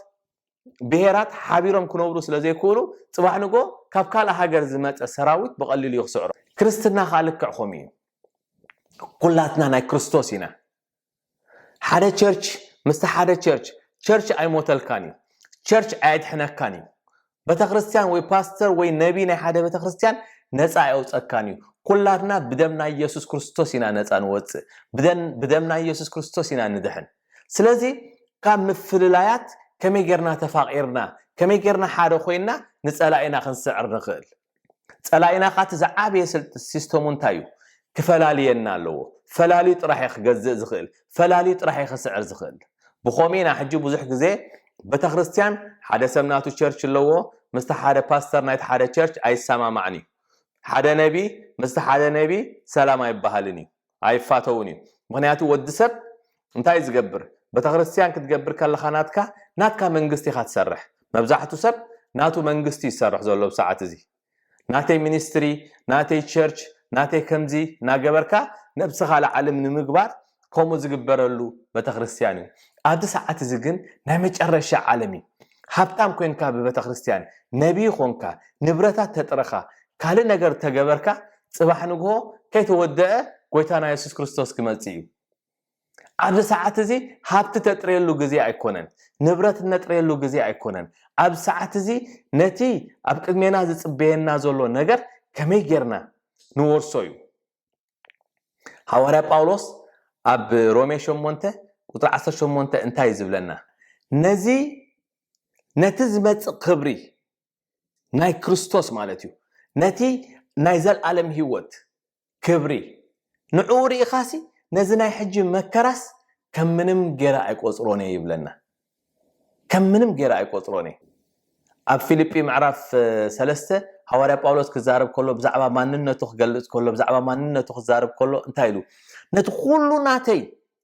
ብሄራት ሓቢሮም ክነብሩ ስለ ዘይክእሉ፣ ጽባሕ ንግሆ ካብ ካልእ ሃገር ዝመጸ ሰራዊት ብቐሊሉ እዩ ክስዕሮ። ክርስትና ከኣ ልክዕ ከምኡ እዩ። ኩላትና ናይ ክርስቶስ ኢና። ሓደ ቸርች ምስቲ ሓደ ቸርች፣ ቸርች ኣይሞተልካን እዩ። ቸርች ኣየድሕነካን እዩ። ቤተክርስትያን ወይ ፓስተር ወይ ነቢ ናይ ሓደ ቤተክርስትያን ነፃ ኣየውፀካን እዩ። ኩላትና ብደም ናይ ኢየሱስ ክርስቶስ ኢና ነፃ ንወፅእ። ብደም፣ ብደም ናይ ኢየሱስ ክርስቶስ ኢና ንድሕን። ስለዚ ካብ ምፍልላያት ከመይ ጌርና ተፋቒርና፣ ከመይ ጌርና ሓደ ኮይንና ንጸላኢና ክንስዕር ንኽእል? ጸላኢና ካቲ ዝዓበየ ስል-፣ ሲስተሙ እንታይ እዩ? ክፈላልየና ኣለዎ። ፈላልዩ ጥራሕ እዩ ክገዝእ ዝኽእል። ፈላልዩ ጥራሕ እዩ ክስዕር ዝኽእል። ብኸምኡ ኢና ሕጂ ብዙሕ ግዜ ቤተክርስትያን ሓደ ሰብ ናቱ ቸርች ኣለዎ፣ ምስቲ ሓደ ፓስተር ናይቲ ሓደ ቸርች ኣይሰማማዕን እዩ። ሓደ ነቢ ምስቲ ሓደ ነቢ ሰላም ኣይበሃልን እዩ፣ ኣይፋተውን እዩ። ምኽንያቱ ወዲ ሰብ እንታይ ዝገብር? ቤተክርስትያን ክትገብር ከለኻ ናትካ፣ ናትካ መንግስቲ ኢኻ ትሰርሕ። መብዛሕቱ ሰብ ናቱ መንግስቲ ይሰርሕ ዘሎ ብሰዓት እዚ። ናተይ ሚኒስትሪ፣ ናተይ ቸርች፣ ናተይ ከምዚ እናገበርካ ነብስኻ ለዓለም ንምግባር ከምኡ ዝግበረሉ ቤተክርስትያን እዩ። ኣብዚ ሰዓት እዚ ግን ናይ መጨረሻ ዓለም እዩ። ሃብታም ኮንካ ብቤተክርስትያን፣ ነቢይ ኮንካ፣ ንብረታት ተጥረኻ፣ ካልእ ነገር ተገበርካ፣ ጽባሕ ንግሆ ከይተወደአ ጎይታና የሱስ ክርስቶስ ክመጽእ እዩ። ኣብዚ ሰዓት እዚ ሃብቲ ተጥርየሉ ግዜ ኣይኮነን፣ ንብረት እነጥርየሉ ግዜ ኣይኮነን። ኣብዚ ሰዓት እዚ ነቲ ኣብ ቅድሜና ዝጽበየና ዘሎ ነገር ከመይ ጌርና ንወርሶ እዩ። ሃዋርያ ጳውሎስ ኣብ ሮሜ ሸሞንተ ቁጽሪ ዓሰርተ ሸሞንተ እንታይ እዩ ዝብለና? ነዚ፣ ነቲ ዝመጽእ ክብሪ ናይ ክርስቶስ ማለት እዩ፣ ነቲ ናይ ዘልኣለም ህይወት ክብሪ ንዕኡ ርኢኻሲ፣ ነዚ ናይ ሕጂ መከራስ ከም ምንም ገይረ ኣይቆጽሮን እየ ይብለና። ከም ምንም ገይረ ኣይቆጽሮን እየ። ኣብ ፊልጲ ምዕራፍ፣ እ፣ ሰለስተ ሃዋርያ ጳውሎስ ክዛረብ ከሎ፣ ብዛዕባ ማንነቱ ክገልጽ ከሎ፣ ብዛዕባ ማንነቱ ክዛረብ ከሎ እንታይ ኢሉ? ነቲ ኩሉ ናተይ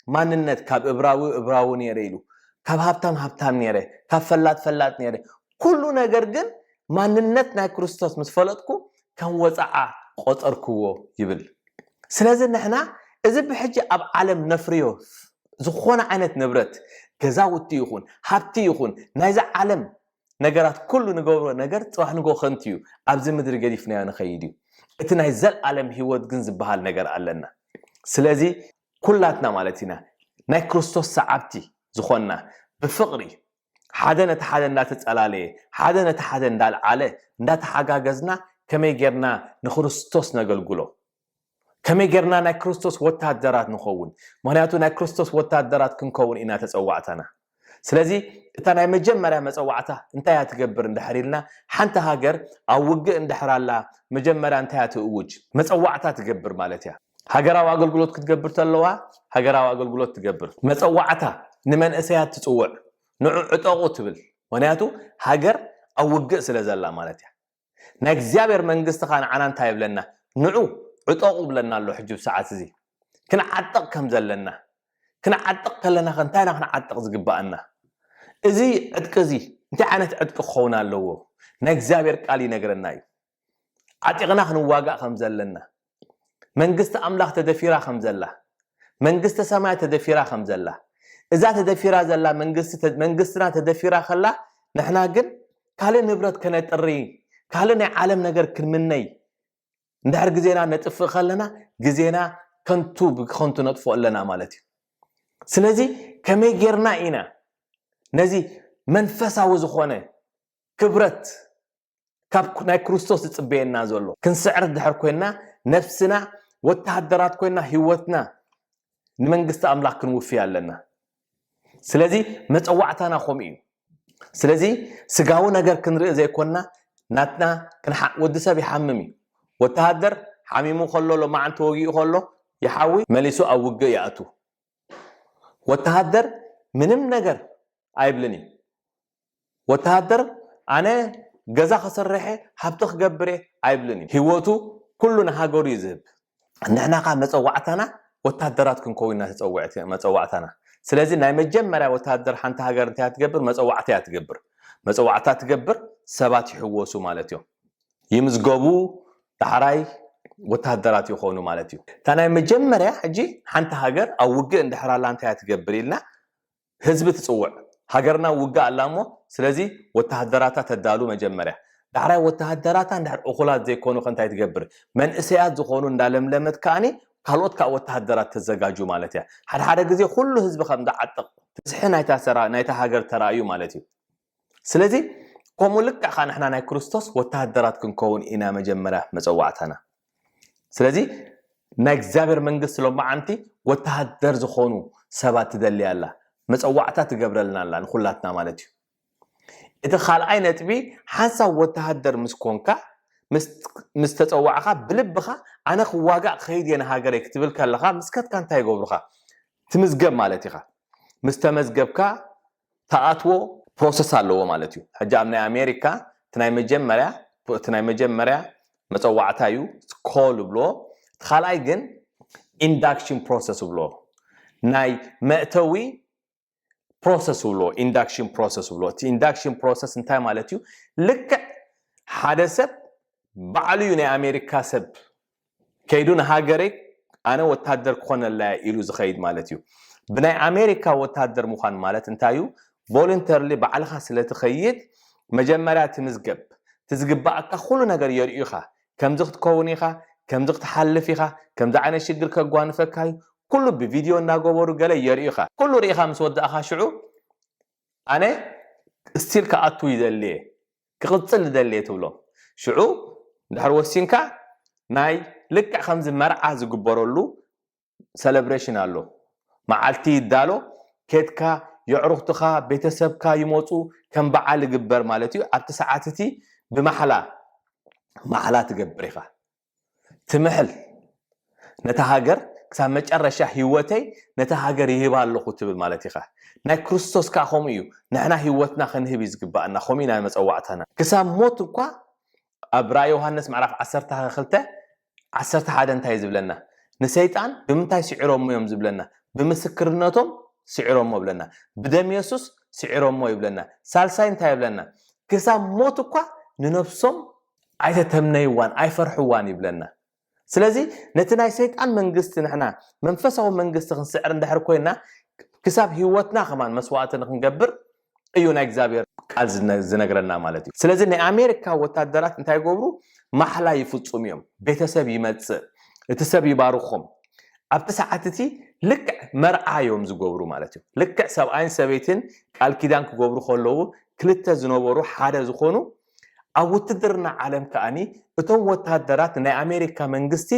ማንነት፣ ካብ እብራዊ እብራዊ ነይረ ኢሉ፣ ካብ ሃብታም ሃብታም ነይረ፣ ካብ ፈላጥ ፈላጥ ነይረ፣ ኩሉ ነገር ግን ማንነት ናይ ክርስቶስ ምስ ፈለጥኩ ከም ወጻዓ ቆጸርክዎ ይብል። ስለዚ ንሕና እዚ ብሕጂ ኣብ ዓለም ነፍርዮ ዝኾነ ዓይነት ንብረት፣ ገዛውቲ ይኹን፣ ሃብቲ ይኹን፣ ናይዚ ዓለም ነገራት ኩሉ ንገብሮ ነገር ጽባሕ ንግሆ ከንቱ እዩ። ኣብዚ ምድሪ ገዲፍናዮ ንኸይድ እዩ። እቲ ናይ ዘልኣለም ህይወት ግን ዝበሃል ነገር ኣለና። ስለዚ ኩላትና ማለት ኢና ናይ ክርስቶስ ሰዓብቲ ዝኾንና ብፍቕሪ ሓደ ነቲ ሓደ እንዳተጸላለየ፣ ሓደ ነቲ ሓደ እንዳልዓለ፣ እንዳተሓጋገዝና ከመይ ጌርና ንክርስቶስ ነገልግሎ? ከመይ ጌርና ናይ ክርስቶስ ወታደራት ንኸውን? ምኽንያቱ ናይ ክርስቶስ ወታደራት ክንከውን ኢና ተጸዋዕታና። ስለዚ እታ ናይ መጀመርያ መጸዋዕታ እንታይ እያ ትገብር እንድሕር ኢልና፣ ሓንቲ ሃገር ኣብ ውግእ እንድሕር ኣላ፣ መጀመርያ እንታይ እያ ትእውጅ? መጸዋዕታ ትገብር ማለት እያ። ሃገራዊ ኣገልግሎት ክትገብር ተለዋ፣ ሃገራዊ ኣገልግሎት ትገብር። መጸዋዕታ ንመንእሰያት ትጽውዕ፣ ንዑ ዕጠቑ ትብል። ምክንያቱ ሃገር ኣብ ውግእ ስለ ዘላ ማለት እያ። ናይ እግዚኣብሔር መንግስቲ ኸዓ ንዓና እንታይ ይብለና? ንዑ ዕጠቑ ይብለና ኣሎ። ሕጂ ብሰዓት እዚ ክንዓጥቕ ከም ዘለና፣ ክንዓጥቕ ከለና ኸ እንታይ ኢና ክንዓጥቕ ዝግብኣና? እዚ ዕጥቂ እዚ እንታይ ዓይነት ዕጥቂ ክኸውን ኣለዎ? ናይ እግዚኣብሔር ቃል ይነግረና እዩ። ዓጢቕና ክንዋጋእ ከም ዘለና፣ መንግስቲ ኣምላኽ ተደፊራ ከም ዘላ፣ መንግስቲ ሰማይ ተደፊራ ከም ዘላ፣ እዛ ተደፊራ ዘላ መንግስቲ ተ- መንግስትና ተደፊራ ከላ፣ ንሕና ግን ካልእ ንብረት ከነጥሪ፣ ካልእ ናይ ዓለም ነገር ክንምነይ እንድሕር ግዜና ነጥፍእ ከለና፣ ግዜና ከንቱ ብከንቱ ነጥፍኦ ኣለና ማለት እዩ። ስለዚ ከመይ ጌርና ኢና ነዚ መንፈሳዊ ዝኾነ ክብረት ካብ ናይ ክርስቶስ ዝጽበየና ዘሎ ክንስዕር ድሕር ኮይና፣ ነፍስና ወተሃደራት ኮይና፣ ህይወትና ንመንግስቲ ኣምላኽ ክንውፍያ ኣለና። ስለዚ መጸዋዕታና ከምኡ እዩ። ስለዚ ስጋዊ ነገር ክንርኢ ዘይኮንና፣ ናትና ክንሓ- ወዲ ሰብ ይሓምም እዩ። ወተሃደር ሓሚሙ ከሎ፣ ሎማዓንቲ ወጊኡ ከሎ፣ ይሓዊ፣ መሊሱ ኣብ ውግእ ይኣቱ። ወተሃደር ምንም ነገር ኣይብልን እዩ። ወተሃደር ኣነ ገዛ ከሰርሐ፣ ሃብቲ ክገብር እየ ኣይብልን እዩ። ህይወቱ ኩሉ ንሃገሩ እዩ ዝህብ። ንሕና ኸዓ መጸዋዕታና ወተሃደራት ክንከውን ኢና ተጸውዕት- መጸዋዕታና። ስለዚ ናይ መጀመርያ ወተሃደር ሓንቲ ሃገር እንታይ እያ ትገብር? መጸዋዕታ እያ ትገብር። መጸዋዕታ ትገብር፣ ሰባት ይሕወሱ ማለት እዮም። ይምዝገቡ፣ ዳሕራይ ወተሃደራት ይኾኑ ማለት እዩ። እታ ናይ መጀመርያ ሕጂ ሓንቲ ሃገር ኣብ ውግእ እንድሕር ኣላ እንታይ እያ ትገብር ኢልና ህዝቢ ትጽውዕ። ሃገርና ውግእ ኣላ እሞ፣ ስለዚ ወተሃደራታ ተዳሉ መጀመርያ። ዳሕራይ ወተሃደራታ እንድሕር እኹላት ዘይኮኑ ከ እንታይ ትገብር? መንእሰያት ዝኾኑ እንዳለምለመት ከኣኒ ካልኦት ከዓ ወተሃደራት ተዘጋጁ ማለት እያ። ሓደ ሓደ ግዜ ኩሉ ህዝቢ ከም ዝዓጥቕ ብዝሒ ናይታ ሰራ- ናይታ ሃገር ተራእዩ ማለት እዩ። ስለዚ ከምኡ ልክዕ ከዓ ንሕና ናይ ክርስቶስ ወተሃደራት ክንከውን ኢና መጀመርያ መጸዋዕታና። ስለዚ ናይ እግዚኣብሔር መንግስቲ ሎማዓንቲ ወተሃደር ዝኾኑ ሰባት ትደሊ ኣላ፣ መጸዋዕታ ትገብረልና ኣላ ንኹላትና ማለት እዩ። እቲ ካልኣይ ነጥቢ፣ ሓንሳብ ወተሃደር ምስ ኮንካ፣ ምስ- ምስ ተጸዋዕኻ ብልብኻ ኣነ ክዋጋእ ክኸይድ እየ ንሃገረይ ክትብል ከለኻ፣ ምስ ከድካ እንታይ ይገብሩኻ? ትምዝገብ ማለት ኢኻ። ምስ ተመዝገብካ፣ ተኣትዎ ፕሮሰስ ኣለዎ ማለት እዩ። ሕጂ ኣብ ናይ ኣሜሪካ እቲ ናይ መጀመርያ እቲ ናይ መጀመርያ መፀዋዕታ እዩ፣ ኮል ብሎ። እቲ ካልኣይ ግን ኢንዳክሽን ፕሮሰስ ብሎ። ናይ መእተዊ ፕሮሰስ ብሎ፣ ኢንዳክሽን ፕሮሰስ ብሎ። እቲ ኢንዳክሽን ፕሮሰስ እንታይ ማለት እዩ? ልክዕ ሓደ ሰብ ባዕሉ እዩ፣ ናይ ኣሜሪካ ሰብ ከይዱ ንሃገረይ ኣነ ወታደር ክኾነላ ኢሉ ዝኸይድ ማለት እዩ። ብናይ ኣሜሪካ ወታደር ምዃን ማለት እንታይ እዩ? ቮሉንተርሊ ባዕልኻ ስለ ትኸይድ መጀመርያ ትምዝገብ፣ ትዝግባኣካ ኩሉ ነገር የርእዩኻ። ከምዚ ክትከውን ኢኻ፣ ከምዚ ክትሓልፍ ኢኻ፣ ከምዚ ዓይነት ሽግር ከጓንፈካ እዩ። ኩሉ ብቪድዮ እናገበሩ ገለ የርእዩኻ። ኩሉ ርኢኻ ምስ ወዳእኻ ሽዑ ኣነ ስቲል ክኣቱ ይደልየ፣ ክቕጽል ዝደልየ ትብሎ። ሽዑ ድሕሪ ወሲንካ ናይ ልክዕ ከምዚ መርዓ ዝግበረሉ ሰለብሬሽን ኣሎ። መዓልቲ ይዳሎ፣ ኬድካ፣ የዕሩኽትኻ፣ ቤተሰብካ ይመፁ፣ ከም በዓል ይግበር ማለት እዩ። ኣብቲ ሰዓት እቲ ብማሕላ ማሕላ ትገብር ኢኻ። ትምሕል፣ ነታ ሃገር ክሳብ መጨረሻ ህይወተይ ነታ ሃገር ይህባ ኣለኹ ትብል ማለት ኢኻ። ናይ ክርስቶስ ከኣ ከምኡ እዩ። ንሕና ህይወትና ክንህብ እዩ ዝግባኣና። ከምኡ ኢና መጸዋዕታና። ክሳብ ሞት እኳ ኣብ ራእይ ዮሃንስ ምዕራፍ ዓሰርተ ክልተ ዓሰርተ ሓደ እንታይ እዩ ዝብለና? ንሰይጣን ብምንታይ ስዒሮሞ እዮም ዝብለና? ብምስክርነቶም ስዒሮሞ ይብለና። ብደም የሱስ ስዒሮሞ ይብለና። ሳልሳይ እንታይ ይብለና? ክሳብ ሞት እኳ ንነብሶም ኣይተተምነይዋን ኣይፈርሕዋን ይብለና። ስለዚ ነቲ ናይ ሰይጣን መንግስቲ ንሕና መንፈሳዊ መንግስቲ ክንስዕር እንድሕር ኮይና ክሳብ ህይወትና ከማን መስዋዕቲ ንክንገብር እዩ ናይ እግዚኣብሔር ቃል ዝነ- ዝነግረና ማለት እዩ። ስለዚ ናይ ኣሜሪካ ወታደራት እንታይ ይገብሩ? ማሕላ ይፍጹም እዮም። ቤተሰብ ይመጽእ፣ እቲ ሰብ ይባርኾም። ኣብቲ ሰዓት እቲ ልክዕ መርዓ እዮም ዝገብሩ ማለት እዩ። ልክዕ ሰብኣይን ሰበይትን ቃል ኪዳን ክገብሩ ከለዉ ክልተ ዝነበሩ ሓደ ዝኾኑ ኣብ ውትድርና ዓለም ከኣኒ እቶም ወታደራት ናይ ኣሜሪካ መንግስቲ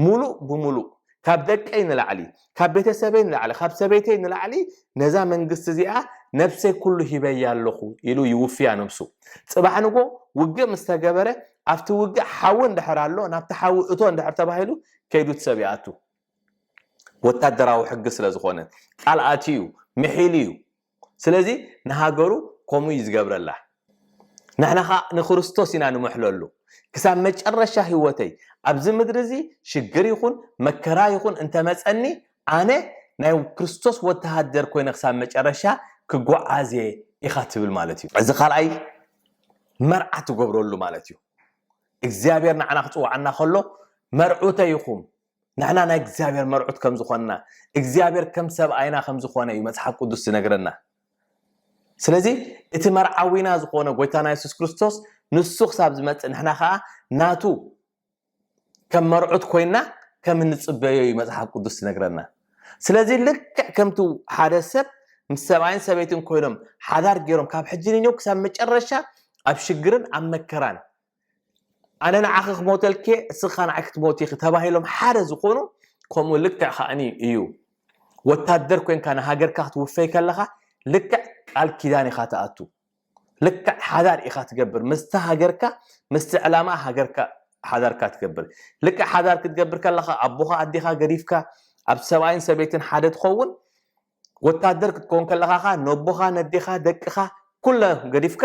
ሙሉእ ብሙሉእ ካብ ደቀይ ንላዕሊ፣ ካብ ቤተሰበይ ንላዕሊ፣ ካብ ሰበይተይ ንላዕሊ ነዛ መንግስቲ እዚኣ ነብሰይ ኩሉ ሂበያ ኣለኹ ኢሉ ይውፍያ ነብሱ። ጽባሕ ንጎ ውግእ ምስ ተገበረ ኣብቲ ውግእ ሓዊ እንድሕር ኣሎ ናብቲ ሓዊ እቶ እንድሕር ተባሂሉ ከይዱ እቲ ሰብ ይኣቱ። ወታደራዊ ሕጊ ስለ ዝኾነ ቃል ኣትዩ እዩ፣ ምሒሉ እዩ። ስለዚ ንሃገሩ ከምኡ እዩ ዝገብረላ። ንሕና ኸዓ ንክርስቶስ ኢና ንምሕለሉ። ክሳብ መጨረሻ ህይወተይ ኣብዚ ምድሪ እዚ ሽግር ይኹን መከራ ይኹን እንተመፀኒ፣ ኣነ ናይ ክርስቶስ ወተሃደር ኮይነ ክሳብ መጨረሻ ክጓዓዝ እየ ኢኻ ትብል ማለት እዩ። እዚ ካልኣይ መርዓ ትገብረሉ ማለት እዩ። እግዚኣብሔር ንዓና ክፅዋዓና ከሎ፣ መርዑተ ይኹም፣ ንሕና ናይ እግዚኣብሔር መርዑት ከም ዝኾንና፣ እግዚኣብሔር ከም ሰብኣይና ከም ዝኾነ እዩ መፅሓፍ ቅዱስ ዝነግረና። ስለዚ እቲ መርዓዊና ዝኾነ ጎይታና የሱስ ክርስቶስ ንሱ ክሳብ ዝመፅእ ንሕና ከዓ ናቱ ከም መርዑት ኮይና ከም እንፅበዮ እዩ መፅሓፍ ቅዱስ ዝነግረና። ስለዚ ልክዕ ከምቲ ሓደ ሰብ ምስ ሰብኣይን ሰበይትን ኮይኖም ሓዳር ገይሮም ካብ ሕጂ ንኛው ክሳብ መጨረሻ ኣብ ሽግርን ኣብ መከራን፣ ኣነ ንዓኺ ክሞተልኪ፣ እስኻ ንዓይ ክትሞት ኢኺ ተባሂሎም ሓደ ዝኾኑ፣ ከምኡ ልክዕ ከዓኒ እዩ። ወታደር ኮይንካ ንሃገርካ ክትውፈይ ከለኻ ልክዕ ቃል ኪዳን ኢኻ ትኣቱ። ልክዕ ሓዳር ኢኻ ትገብር ምስቲ ሃገርካ፣ ምስቲ ዕላማ ሃገርካ ሓዳርካ ትገብር። ልክዕ ሓዳር ክትገብር ከለኻ ኣቦኻ ኣዴኻ ገዲፍካ ኣብ ሰብኣይን ሰበይትን ሓደ ትኸውን፣ ወታደር ክትከውን ከለኻ ኸዓ ነቦኻ ነዴኻ ደቅኻ ኩለ ገዲፍካ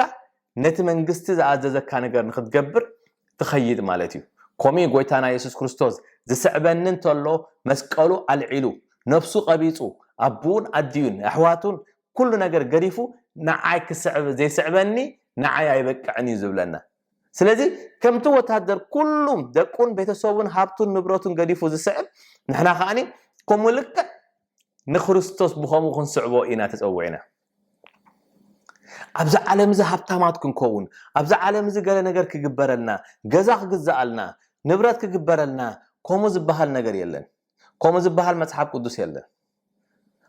ነቲ መንግስቲ ዝኣዘዘካ ነገር ንክትገብር ትኸይድ ማለት እዩ። ከምኡ ጎይታና የሱስ ክርስቶስ ዝስዕበኒ እንተሎ መስቀሉ ኣልዒሉ ነፍሱ ቀቢፁ ኣቡኡን ኣዲኡን ኣሕዋቱን ኩሉ ነገር ገዲፉ ንዓይ ክስዕብ ዘይስዕበኒ ንዓይ ኣይበቅዕን እዩ ዝብለና። ስለዚ ከምቲ ወታደር ኩሉም ደቁን ቤተሰቡን ሃብቱን ንብረቱን ገዲፉ ዝስዕብ ንሕና ከዓኒ ከምኡ ልክዕ ንክርስቶስ ብኸምኡ ክንስዕቦ ኢና ተጸዊዕና። ኣብዚ ዓለም እዚ ሃብታማት ክንከውን፣ ኣብዚ ዓለም እዚ ገለ ነገር ክግበረልና፣ ገዛ ክግዛኣልና፣ ንብረት ክግበረልና፣ ከምኡ ዝበሃል ነገር የለን። ከምኡ ዝበሃል መጽሓፍ ቅዱስ የለን።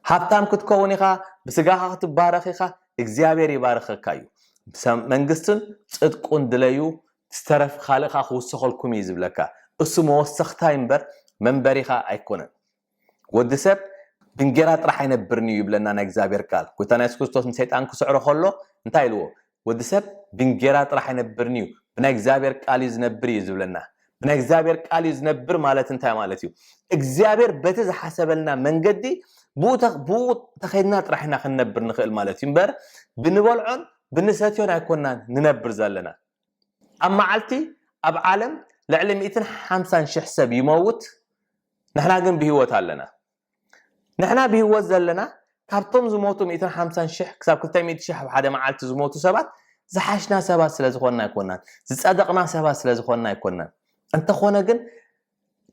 ሃብታም ክትከውን ኢኻ፣ ብስጋኻ ክትባረኽ ኢኻ፣ እግዚኣብሔር ይባርኸካ እዩ። ሰም-፣ መንግስትን ጽድቁን ድለዩ፣ ዝተረፍ ካልእ ኸኣ ክውሰኸልኩም እዩ ዝብለካ። እሱ መወሰኽታይ እምበር መንበሪኻ ኣይኮነን። ወዲ ሰብ ብእንጌራ ጥራሕ ኣይነብርን እዩ ይብለና ናይ እግዚኣብሔር ቃል። ጎይታና የሱስ ክርስቶስ ንሰይጣን ክስዕሮ ከሎ እንታይ ኢልዎ? ወዲ ሰብ ብእንጌራ ጥራሕ ኣይነብርን እዩ፣ ብናይ እግዚኣብሔር ቃል እዩ ዝነብር እዩ ዝብለና። ብናይ እግዚኣብሔር ቃል እዩ ዝነብር ማለት እንታይ ማለት እዩ? እግዚኣብሔር በቲ ዝሓሰበልና መንገዲ ብኡ ተ-፣ ብኡ ተኸይድና ጥራሕ ኢና ክንነብር ንኽእል ማለት እዩ እምበር ብንበልዖን ብንሰትዮን ኣይኮናን ንነብር ዘለና። ኣብ መዓልቲ ኣብ ዓለም ልዕሊ ሚእትን ሓምሳን ሽሕ ሰብ ይመውት፣ ንሕና ግን ብህይወት ኣለና። ንሕና ብህይወት ዘለና ካብቶም ዝሞቱ ሚእትን ሓምሳን ሽሕ ክሳብ ክልተ ሚእቲ ሽሕ ኣብ ሓደ መዓልቲ ዝሞቱ ሰባት ዝሓሽና ሰባት ስለ ዝኾንና ኣይኮናን፣ ዝጸደቕና ሰባት ስለ ዝኾንና ኣይኮናን። እንተኾነ ግን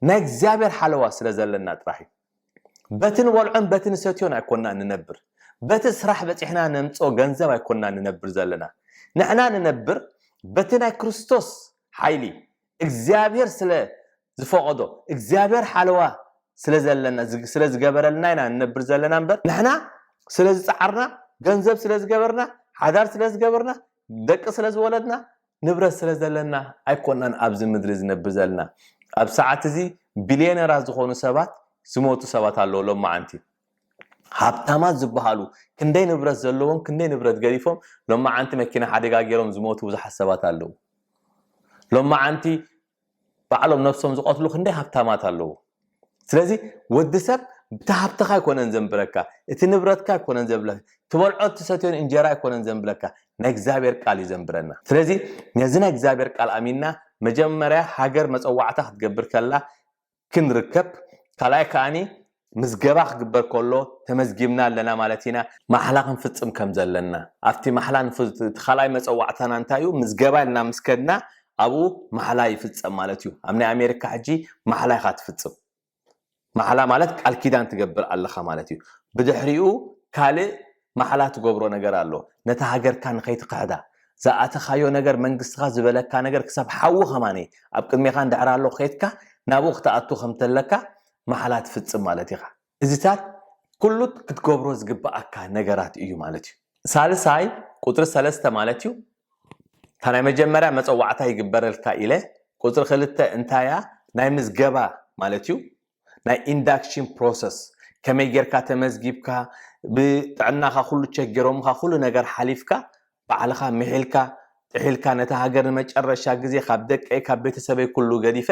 ናይ እግዚኣብሔር ሓለዋ ስለ ዘለና ጥራሕ እዩ። በቲ ንበልዖን በቲ ንሰትዮን ኣይኮናን ንነብር። በቲ ስራሕ በጺሕና ነምጽኦ ገንዘብ ኣይኮናን ንነብር ዘለና። ንሕና ንነብር በቲ ናይ ክርስቶስ ሓይሊ እግዚኣብሔር ስለ ዝፈቐዶ፣ እግዚኣብሔር ሓለዋ ስለ ዘለና፣ ዝግ-፣ ስለ ዝገበረልና ኢና ንነብር ዘለና እምበር፣ ንሕና ስለ ዝጸዓርና፣ ገንዘብ ስለ ዝገበርና፣ ሓዳር ስለ ዝገበርና፣ ደቂ ስለ ዝወለድና፣ ንብረት ስለ ዘለና ኣይኮናን ኣብዚ ምድሪ ዝነብር ዘለና። ኣብ ሰዓት እዚ ቢልዮነራት ዝኾኑ ሰባት ዝሞቱ ሰባት ኣለዉ ሎማዓንቲ። ሃብታማት ዝበሃሉ ክንደይ ንብረት ዘለዎም፣ ክንደይ ንብረት ገዲፎም፣ ሎማዓንቲ መኪና ሓደጋ ገይሮም ዝሞቱ ብዙሓት ሰባት ኣለዉ። ሎማዓንቲ ባዕሎም ነብሶም ዝቐትሉ ክንደይ ሃብታማት ኣለዉ። ስለዚ ወዲ ሰብ ብቲ ሃብትኻ ኣይኮነን ዘንብረካ፣ እቲ ንብረትካ ኣይኮነን ዘንብረካ፣ ትበልዖ ትሰትዮን እንጀራ ኣይኮነን ዘንብረካ፣ ናይ እግዚኣብሔር ቃል እዩ ዘንብረና። ስለዚ ነዚ ናይ እግዚኣብሔር ቃል ኣሚንና መጀመርያ ሃገር መጸዋዕታ ክትገብር ከላ ክንርከብ፣ ካልኣይ ከኣኒ ምዝገባ ክግበር ከሎ ተመዝጊብና ኣለና ማለት ኢና። ማሕላ ክንፍጽም ከም ዘለና፣ ኣብቲ ማሕላ ንፍ-፣ እቲ ካልኣይ መጸዋዕታና እንታይ እዩ? ምዝገባ ኢልና ምስ ከድና ኣብኡ ማሕላ ይፍጸም ማለት እዩ። ኣብ ናይ ኣሜሪካ ሕጂ ማሕላ ኢኻ ትፍጽም። ማሕላ ማለት ቃል ኪዳን ትገብር ኣለኻ ማለት እዩ። ብድሕሪኡ ካልእ ማሕላ ትገብሮ ነገር ኣሎ። ነታ ሃገርካ ንኸይትክሕዳ፣ ዝኣተኻዮ ነገር፣ መንግስትኻ ዝበለካ ነገር ክሳብ ሓዊ ከማኒ ኣብ ቅድሜኻ እንድሕር ኣሎ ከይድካ ናብኡ ክትኣቱ ከም ተለካ ማሕላ ትፍጽም ማለት ኢኻ። እዚታት ኩሉ ክትገብሮ ዝግብኣካ ነገራት እዩ ማለት እዩ። ሳልሳይ ቁጽሪ ሰለስተ ማለት እዩ። እታ ናይ መጀመርያ መጸዋዕታ ይግበረልካ ኢለ፣ ቁጽሪ ክልተ እንታያ ናይ ምዝገባ ማለት እዩ። ናይ ኢንዳክሽን ፕሮሰስ ከመይ ጌርካ ተመዝጊብካ ብጥዕናኻ ኩሉ ቸክ ጌሮምኻ ኩሉ ነገር ሓሊፍካ ባዕልኻ ምሒልካ ጥሒልካ ነታ ሃገር ንመጨረሻ ግዜ ካብ ደቀይ ካብ ቤተሰበይ ኩሉ ገዲፈ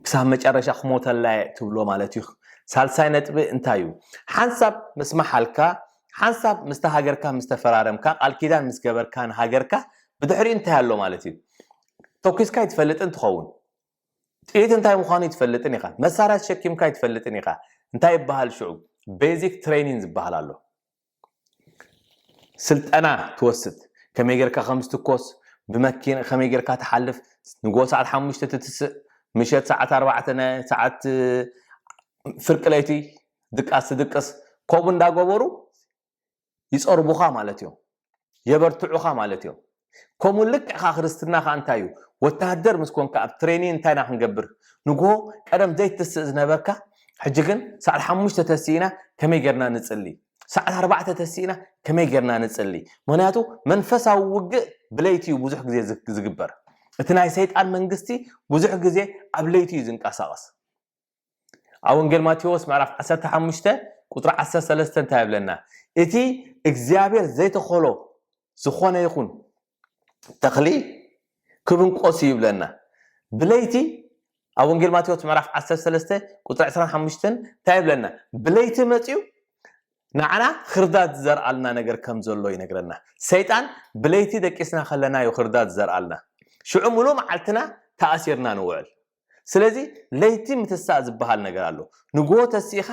ክሳብ መጨረሻ ክሞተላ እየ ትብሎ ማለት እዩ። ሳልሳይ ነጥቢ እንታይ እዩ? ሓንሳብ ምስ መሓልካ ሓንሳብ ምስታ ሃገርካ ምስ ተፈራረምካ፣ ቃል ኪዳን ምስ ገበርካ ንሃገርካ፣ ብድሕሪኡ እንታይ ኣሎ ማለት እዩ? ተኩስካ ኣይትፈልጥን ትኸውን። ጥይት እንታይ ምዃኑ ኣይትፈልጥን ኢኻ። መሳርያ ተሸኪምካ ኣይትፈልጥን ኢኻ። እንታይ ይበሃል ሽዑ? ቤዚክ ትሬኒንግ ዝበሃል ኣሎ። ስልጠና ትወስድ። ከመይ ጌርካ ከም ዝትኮስ፣ ብመኪና ከመይ ጌርካ ትሓልፍ፣ ንጎ ሰዓት ሓሙሽተ ትትስእ፣ ምሸት ሰዓት ኣርባዕተ ናይ ሰዓት ፍርቂ ለይቲ ድቃስ ትድቅስ። ከምኡ እንዳገበሩ ይጸርቡኻ ማለት እዮም። የበርትዑኻ ማለት እዮም። ከምኡ ልክዕ ኸዓ ክርስትና ኸዓ እንታይ እዩ? ወታሃደር ምስ ኮንካ ኣብ ትሬኒን እንታይ ኢና ክንገብር? ንግሆ ቀደም ዘይትስእ ዝነበርካ፣ ሕጂ ግን ሰዓት ሓሙሽተ ተሲእና ከመይ ጌርና ንጽሊ? ሰዓት ኣርባዕተ ተሲእና ከመይ ጌርና ንጽሊ? ምኽንያቱ መንፈሳዊ ውግእ ብለይቲ እዩ ብዙሕ ግዜ ዝግ-፣ ዝግበር። እቲ ናይ ሰይጣን መንግስቲ ብዙሕ ግዜ ኣብ ለይቲ እዩ ዝንቀሳቐስ። ኣብ ወንጌል ማቴዎስ ምዕራፍ ዓሰርተ ሓሙሽተ ቁጽሪ ዓሰርተ ሰለስተ እንታይ ይብለና? እቲ እግዚኣብሔር ዘይተኸሎ ዝኾነ ይኹን ተኽሊ ክብንቆስ እዩ ይብለና። ብለይቲ ኣብ ወንጌል ማቴዎስ ምዕራፍ ዓሰርተ ሰለስተ ቁጽሪ ዕስራን ሓሙሽተን እንታይ ይብለና? ብለይቲ መጺኡ ንዓና ክርዳድ ዝዘርኣልና ነገር ከም ዘሎ ይነግረና። ሰይጣን ብለይቲ ደቂስና ከለና እዩ ክርዳድ ዝዘርኣልና። ሽዑ ሙሉእ መዓልትና ተኣሲርና ንውዕል። ስለዚ ለይቲ ምትሳእ ዝበሃል ነገር ኣሎ። ንግሆ ተሲእኻ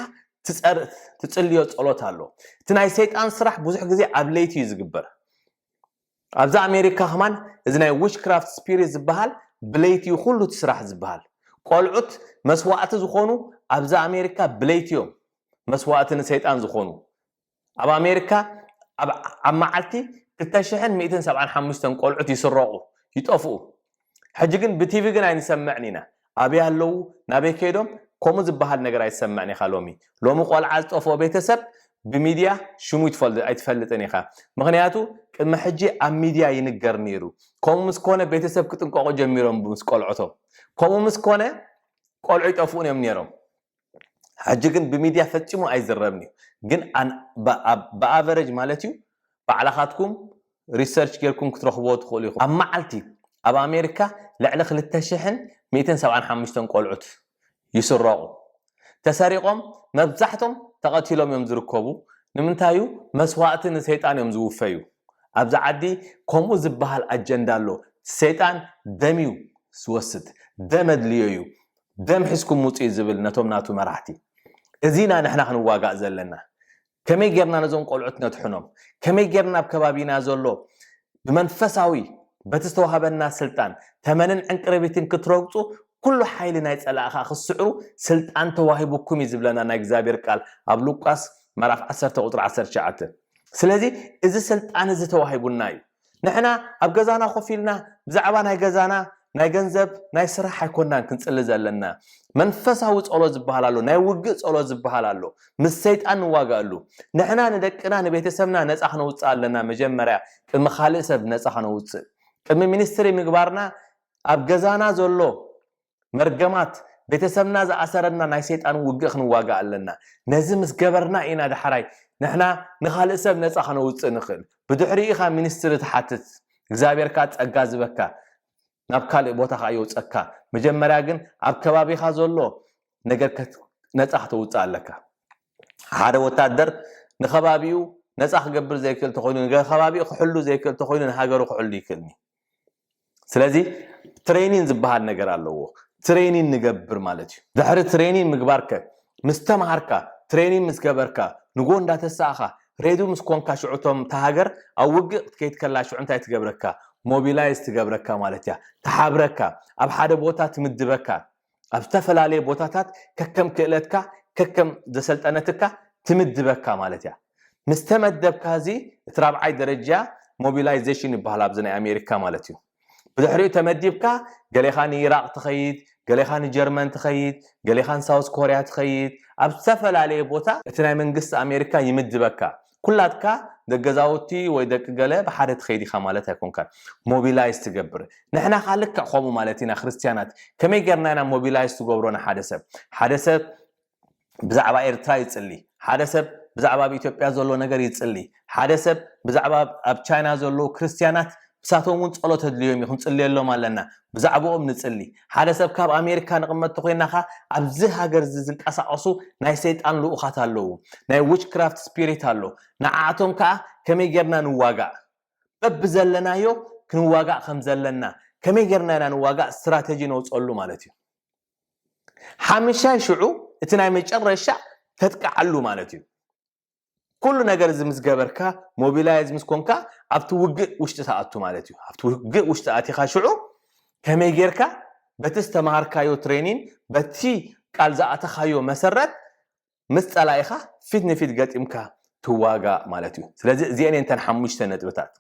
ትጸር-፣ ትጽልዮ ጸሎት ኣሎ። እቲ ናይ ሰይጣን ስራሕ ብዙሕ ግዜ ኣብ ለይቲ እዩ ዝግበር። ኣብዚ ኣሜሪካ ከማን እዚ ናይ ዊችክራፍት ስፒሪት ዝበሃል ብለይቲ እዩ ኩሉ እቲ ስራሕ ዝበሃል። ቆልዑት መስዋእቲ ዝኾኑ ኣብዚ ኣሜሪካ ብለይቲ እዮም መስዋእቲ ንሰይጣን ዝኾኑ። ኣብ ኣሜሪካ ኣብ፣ ኣብ መዓልቲ ክልተ ሽሕን ሚእትን ሰብዓን ሓሙሽተን ቆልዑት ይስረቑ፣ ይጠፍኡ። ሕጂ ግን ብቲቪ ግን ኣይንሰምዕን ኢና። ኣበይ ኣለዉ፣ ናበይ ከይዶም፣ ከምኡ ዝበሃል ነገር ኣይትሰምዕን ኢኻ ሎሚ። ሎሚ ቆልዓ ዝጠፍኦ ቤተሰብ ብሚድያ ሽሙ ይትፈል-፣ ኣይትፈልጥን ኢኻ። ምኽንያቱ ቅድሚ ሕጂ ኣብ ሚድያ ይንገር ነይሩ። ከምኡ ምስ ኮነ ቤተሰብ ክጥንቀቑ ጀሚሮም ምስ ቆልዑቶም። ከምኡ ምስ ኮነ ቆልዑ ይጠፍኡን እዮም ነይሮም። ሕጂ ግን ብሚድያ ፈጺሙ ኣይዝረብን እዩ። ግን ኣን-፣ ብ-፣ ኣብ-፣ ብኣቨረጅ ማለት እዩ፣ ባዕላኻትኩም ሪሰርች ጌርኩም ክትረኽብዎ ትኽእሉ ኢኹም። ኣብ መዓልቲ ኣብ ኣሜሪካ ልዕሊ ክልተ ሽሕን ሚእትን ሰብዓን ሓሙሽተን ቆልዑት ይስረቑ። ተሰሪቖም መብዛሕቶም ተቐቲሎም እዮም ዝርከቡ። ንምንታይ እዩ? መስዋእቲ ንሰይጣን እዮም ዝውፈዩ። ኣብዚ ዓዲ ከምኡ ዝበሃል ኣጀንዳ ኣሎ። ሰይጣን ደም እዩ ዝወስድ፣ ደም ኣድልዮ እዩ፣ ደም ሒዝኩም ውጹ እዩ ዝብል ነቶም ናቱ መራሕቲ። እዚ ኢና ንሕና ክንዋጋእ ዘለና። ከመይ ጌርና ነዞም ቆልዑት ነድሕኖም? ከመይ ጌርና ኣብ ከባቢና ዘሎ ብመንፈሳዊ በቲ ዝተዋህበና ስልጣን ተመንን ዕንቅርቢትን ክትረግጹ ኩሉ ሓይሊ ናይ ጸላእኻ ክስዕሩ ስልጣን ተዋሂቡኩም እዩ ዝብለና ናይ እግዚኣብሔር ቃል ኣብ ሉቃስ ምዕራፍ ዓሰርተ ቁጽሪ ዓሰርተ ትሽዓተ። ስለዚ እዚ ስልጣን እዚ ተዋሂቡና እዩ። ንሕና ኣብ ገዛና ኮፍ ኢልና ብዛዕባ ናይ ገዛና ናይ ገንዘብ ናይ ስራሕ ኣይኮናን ክንጽሊ ዘለና። መንፈሳዊ ጸሎት ዝበሃል ኣሎ፣ ናይ ውግእ ጸሎት ዝበሃል ኣሎ። ምስ ሰይጣን ንዋጋኣሉ። ንሕና ንደቅና ንቤተሰብና ነጻ ክነውጽእ ኣለና። መጀመርያ ቅድሚ ካልእ ሰብ ነጻ ክነውጽእ፣ ቅድሚ ሚኒስትሪ ምግባርና ኣብ ገዛና ዘሎ መርገማት ቤተሰብና ዝኣሰረና ናይ ሰይጣን ውግእ ክንዋጋእ ኣለና። ነዚ ምስ ገበርና ኢና ዳሕራይ ንሕና ንኻልእ ሰብ ነፃ ከነውፅእ ንኽእል። ብድሕሪኡ ኢኻ ሚኒስትሪ ትሓትት። እግዚኣብሔር ከኣ ጸጋ ዝበካ ናብ ካልእ ቦታ ከኣ የውፀካ። መጀመርያ ግን ኣብ ከባቢኻ ዘሎ ነገር ከት-፣ ነፃ ከተውፅእ ኣለካ። ሓደ ወታደር ንከባቢኡ ነፃ ክገብር ዘይክእል ተኾይኑ፣ ንከባቢኡ ክሕሉ ዘይክእል ተኾይኑ ንሃገሩ ክሕሉ ይክእልኒ። ስለዚ ትሬኒን ዝበሃል ነገር ኣለዎ። ትሬኒን ንገብር ማለት እዩ። ድሕሪ ትሬኒን ምግባርከ ምስ ተምሃርካ፣ ትሬኒን ምስ ገበርካ፣ ንጎ እንዳተሳእኻ፣ ሬዱ ምስ ኮንካ፣ ሽዑ እቶም ተሃገር ኣብ ውግእ ክትከይድ ከላ ሽዑ እንታይ ትገብረካ? ሞቢላይዝ ትገብረካ ማለት እያ። ትሓብረካ፣ ኣብ ሓደ ቦታ ትምድበካ፣ ኣብ ዝተፈላለየ ቦታታት ከከም ክእለትካ፣ ከከም ዘሰልጠነትካ ትምድበካ ማለት እያ። ምስ ተመደብካ እዚ እቲ ራብዓይ ደረጃ ሞቢላይዜሽን ይበሃል ኣብዚ ናይ ኣሜሪካ ማለት እዩ። ብድሕሪኡ ተመዲብካ ገሌኻ ንኢራቕ ትኸይድ፣ ገሌኻ ንጀርመን ትኸይድ፣ ገሌኻ ንሳውስ ኮርያ ትኸይድ። ኣብ ዝተፈላለየ ቦታ እቲ ናይ መንግስቲ ኣሜሪካ ይምድበካ። ኩላትካ ደቂ ገዛውቲ ወይ ደቂ ገለ ብሓደ ትኸይድ ኢኻ ማለት ኣይኮንካን። ሞቢላይዝ ትገብር። ንሕና ከኣ ልክዕ ከምኡ ማለት ኢና ክርስትያናት። ከመይ ጌርና ኢና ሞቢላይዝ ትገብሮ ንሓደ ሰብ? ሓደ ሰብ ብዛዕባ ኤርትራ ይጽሊ። ሓደ ሰብ ብዛዕባ ኣብ ኢትዮጵያ ዘሎ ነገር ይጽሊ። ሓደ ሰብ ብዛዕባ ኣብ ቻይና ዘለዉ ክርስትያናት ብሳቶም እውን ጸሎት ኣድልዮም እዩ፣ ክንጽልየሎም ኣለና። ብዛዕባኦም ንጽሊ። ሓደ ሰብ ካብ ኣሜሪካ ንቕመጥ ተኮይናኻ ኣብዚ ሃገር እዚ ዝንቀሳቐሱ ናይ ሰይጣን ልኡኻት ኣለዉ፣ ናይ ዊችክራፍት ስፒሪት ኣሎ። ንዓኣቶም ከዓ ከመይ ጌርና ንዋጋእ፣ በብዘለናዮ ክንዋጋእ ከም ዘለና፣ ከመይ ጌርና ኢና ንዋጋእ ስትራተጂ ነውፀሉ ማለት እዩ። ሓምሻይ ሽዑ እቲ ናይ መጨረሻ ተጥቅዓሉ ማለት እዩ። ኩሉ ነገር እዚ ምስ ገበርካ፣ ሞቢላይዝ ምስ ኮንካ፣ ኣብቲ ውግእ ውሽጢ ትኣቱ ማለት እዩ። ኣብቲ ውግእ ውሽጢ ኣቲኻ ሽዑ ከመይ ጌርካ በቲ ዝተምሃርካዮ ትሬኒን፣ በቲ ቃል ዝኣተኻዮ መሰረት ምስ ጸላኢኻ ፊት ንፊት ገጢምካ ትዋጋእ ማለት እዩ። ስለዚ እዚአን እየን እተን ሓሙሽተ ነጥብታት።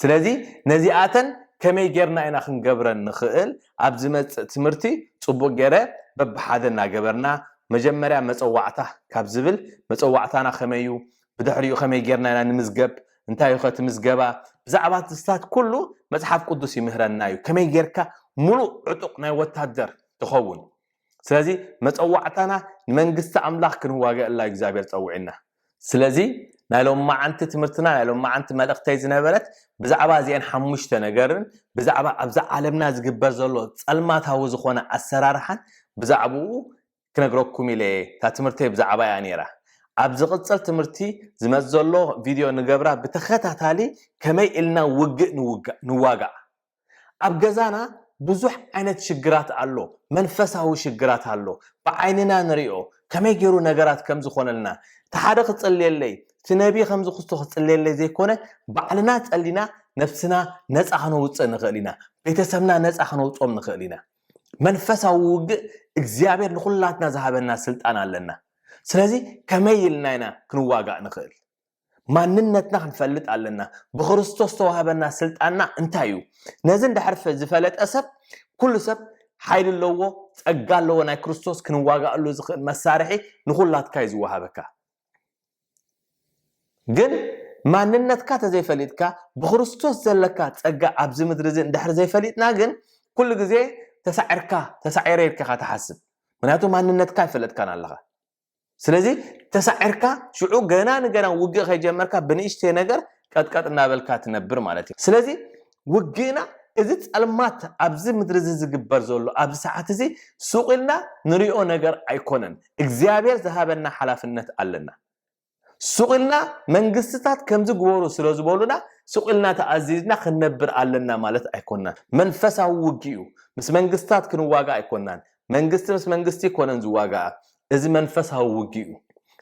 ስለዚ ነዚኣተን ከመይ ጌርና ኢና ክንገብረን ንኽእል? ኣብ ዝመጽእ ትምህርቲ ጽቡቕ ገይረ በብሓደ እናገበርና፣ መጀመርያ መጸዋዕታ ካብ ዝብል፣ መጸዋዕታና ከመይ እዩ? ብድሕሪኡ ከመይ ጌርና ኢና ንምዝገብ? እንታይ እዩ ኸ እቲ ምዝገባ? ብዛዕባ እቲ ስታት ኩሉ መጽሓፍ ቅዱስ ይምህረና እዩ። ከመይ ጌርካ ምሉእ ዕጡቕ ናይ ወታደር ትኸውን? ስለዚ መጸዋዕታና ንመንግስቲ ኣምላኽ ክንዋገ እላ እግዚኣብሔር ጸውዕና። ስለዚ ናይ ሎማዓንቲ ትምህርትና፣ ናይ ሎማዓንቲ መልእኽተይ ዝነበረት ብዛዕባ እዚአን ሓሙሽተ ነገርን ብዛዕባ ኣብዛ ዓለምና ዝግበር ዘሎ ጸልማታዊ ዝኾነ ኣሰራርሓን ብዛዕባኡ ክነግረኩም ኢለ እየ። እታ ትምህርተይ ብዛዕባ እያ ነይራ። ኣብ ዝቕጽል ትምህርቲ ዝመጽእ ዘሎ ቪድዮ ንገብራ ብተኸታታሊ ከመይ ኢልና ውግእ ንውጋ-፣ ንዋጋእ። ኣብ ገዛና ብዙሕ ዓይነት ሽግራት ኣሎ። መንፈሳዊ ሽግራት ኣሎ። ብዓይንና ንሪኦ ከመይ ገይሩ ነገራት ከም ዝኾነልና። እቲ ሓደ ክጽልየለይ፣ እቲ ነቢ ከምዚ ክስቶ ክጽልየለይ ዘይኮነ፣ ባዕልና ጸሊና ነብስና ነጻ ክነውጽእ ንኽእል ኢና። ቤተሰብና ነጻ ክነውጽኦም ንኽእል ኢና። መንፈሳዊ ውግእ እግዚኣብሔር ንኹላትና ዝሃበና ስልጣን ኣለና። ስለዚ ከመይ ኢልና ኢና ክንዋጋእ ንኽእል? ማንነትና ክንፈልጥ ኣለና። ብክርስቶስ ዝተዋህበና ስልጣንና እንታይ እዩ? ነዚ እንድሕር ፈ-፣ ዝፈለጠ ሰብ፣ ኩሉ ሰብ ሓይሊ ኣለዎ፣ ጸጋ ኣለዎ፣ ናይ ክርስቶስ ክንዋጋእሉ ዝኽእል መሳርሒ ንኹላትካ እዩ ዝወሃበካ። ግን ማንነትካ ተዘይፈሊጥካ፣ ብክርስቶስ ዘለካ ጸጋ ኣብዚ ምድሪ እዚ እንድሕር ዘይፈሊጥና ግን፣ ኩሉ ግዜ ተሳዒርካ፣ ተሳዒረ ኢልካ ኢኻ ትሓስብ። ምኽንያቱ ማንነትካ ኣይፈለጥካን ኣለኻ። ስለዚ ተሳዒርካ ሽዑ ገና ንገና ውግእ ከይጀመርካ ብንእሽተይ ነገር ቀጥቀጥ እናበልካ ትነብር ማለት እዩ። ስለዚ ውግእና እዚ ጸልማት ኣብዚ ምድሪ እዚ ዝግበር ዘሎ ኣብዚ ሰዓት እዚ ሱቕ ኢልና ንሪኦ ነገር ኣይኮነን። እግዚኣብሔር ዝሃበና ሓላፍነት ኣለና። ሱቕ ኢልና መንግስትታት ከምዚ ግበሩ ስለ ዝበሉና ሱቕ ኢልና ተኣዚዝና ክንነብር ኣለና ማለት ኣይኮናን። መንፈሳዊ ውግእ እዩ። ምስ መንግስትታት ክንዋጋ ኣይኮናን። መንግስቲ ምስ መንግስቲ ኣይኮነን ዝዋጋኣ። እዚ መንፈሳዊ ውግእ እዩ።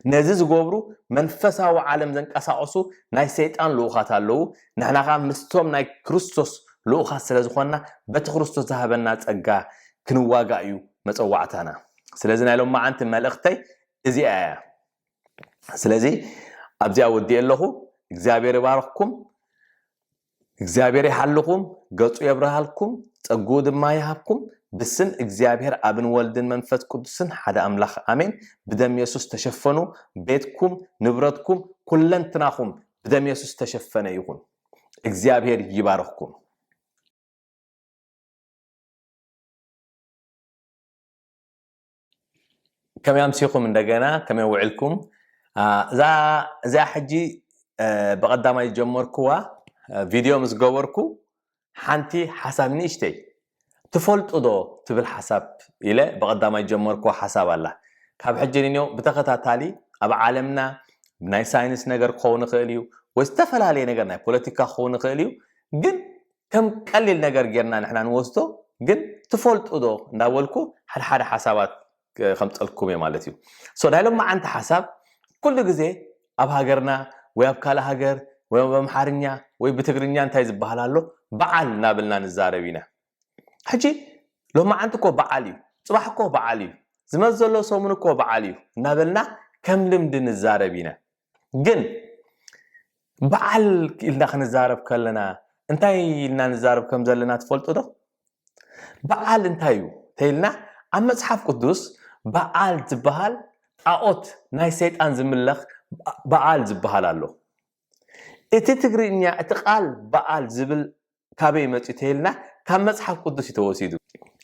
ነዚ ዝገብሩ መንፈሳዊ ዓለም ዘንቀሳቐሱ ናይ ሰይጣን ልኡኻት ኣለዉ። ንሕና ኸኣ ምስቶም ናይ ክርስቶስ ልኡኻት ስለ ዝኾንና በቲ ክርስቶስ ዝሃበና ጸጋ ክንዋጋእ እዩ መጸዋዕታና። ስለዚ ናይ ሎማዓንቲ መልእኽተይ እዚኣ እያ። ስለዚ ኣብዚኣ ወዲኤ ኣለኹ። እግዚኣብሔር ይባርኽኩም፣ እግዚኣብሔር ይሓልኹም፣ ገጹ የብርሃልኩም፣ ጸግኡ ድማ ይሃብኩም። ብስም እግዚኣብሔር ኣብን ወልድን መንፈስ ቅዱስን ሓደ ኣምላኽ ኣሜን። ብደም የሱስ ተሸፈኑ። ቤትኩም፣ ንብረትኩም፣ ኩለንትናኹም ብደም የሱስ ተሸፈነ ይኹን። እግዚኣብሔር ይባርኽኩም። ከመይ ኣምሲኹም? እንደገና ከመይ ውዕልኩም? አ፣ እዛ እዚኣ ሕጂ፣ እ፣ ብቐዳማይ ዝጀመርኩዋ፣ እ፣ ቪድዮ ምስ ገበርኩ ሓንቲ ሓሳብ ንእሽተይ ትፈልጡ ዶ ትብል ሓሳብ ኢለ ብቐዳማይ ዝጀመርኩዋ ሓሳብ ኣላ። ካብ ሕጂ ንንዮ ብተኸታታሊ ኣብ ዓለምና ናይ ሳይንስ ነገር ክኸውን ይኽእል እዩ፣ ወይ ዝተፈላለየ ነገር ናይ ፖለቲካ ክኸውን ይኽእል እዩ። ግን ከም ቀሊል ነገር ጌርና ንሕና ንወስዶ፣ ግን ትፈልጡ ዶ እንዳበልኩ ሓደ ሓደ ሓሳባት ክ-፣ ከምጸልኩም እየ ማለት እዩ። ሶ ናይ ሎማዓንቲ ሓሳብ ኩሉ ግዜ ኣብ ሃገርና ወይ ኣብ ካልእ ሃገር ወይ ኣብ ኣምሓርኛ ወይ ብትግርኛ እንታይ ዝበሃል ኣሎ በዓል እናበልና ንዛረብ ኢና። ሕጂ ሎማዓንቲ እኮ በዓል እዩ፣ ጽባሕ እኮ በዓል እዩ፣ ዝመጽእ ዘሎ ሰሙን እኮ በዓል እዩ እናበልና ከም ልምዲ ንዛረብ ኢና። ግን በዓል ኢልና ክንዛረብ ከለና እንታይ ኢልና ንዛረብ ከም ዘለና ትፈልጡ ዶ? በዓል እንታይ እዩ ተይልና ኣብ መጽሓፍ ቅዱስ በዓል ዝበሃል ጣዖት ናይ ሰይጣን ዝምለኽ በዓል ዝበሃል ኣሎ። እቲ ትግርኛ እቲ ቃል በዓል ዝብል ካበይ መጺኡ ተይልና ካብ መጽሓፍ ቅዱስ እዩ ተወሲዱ።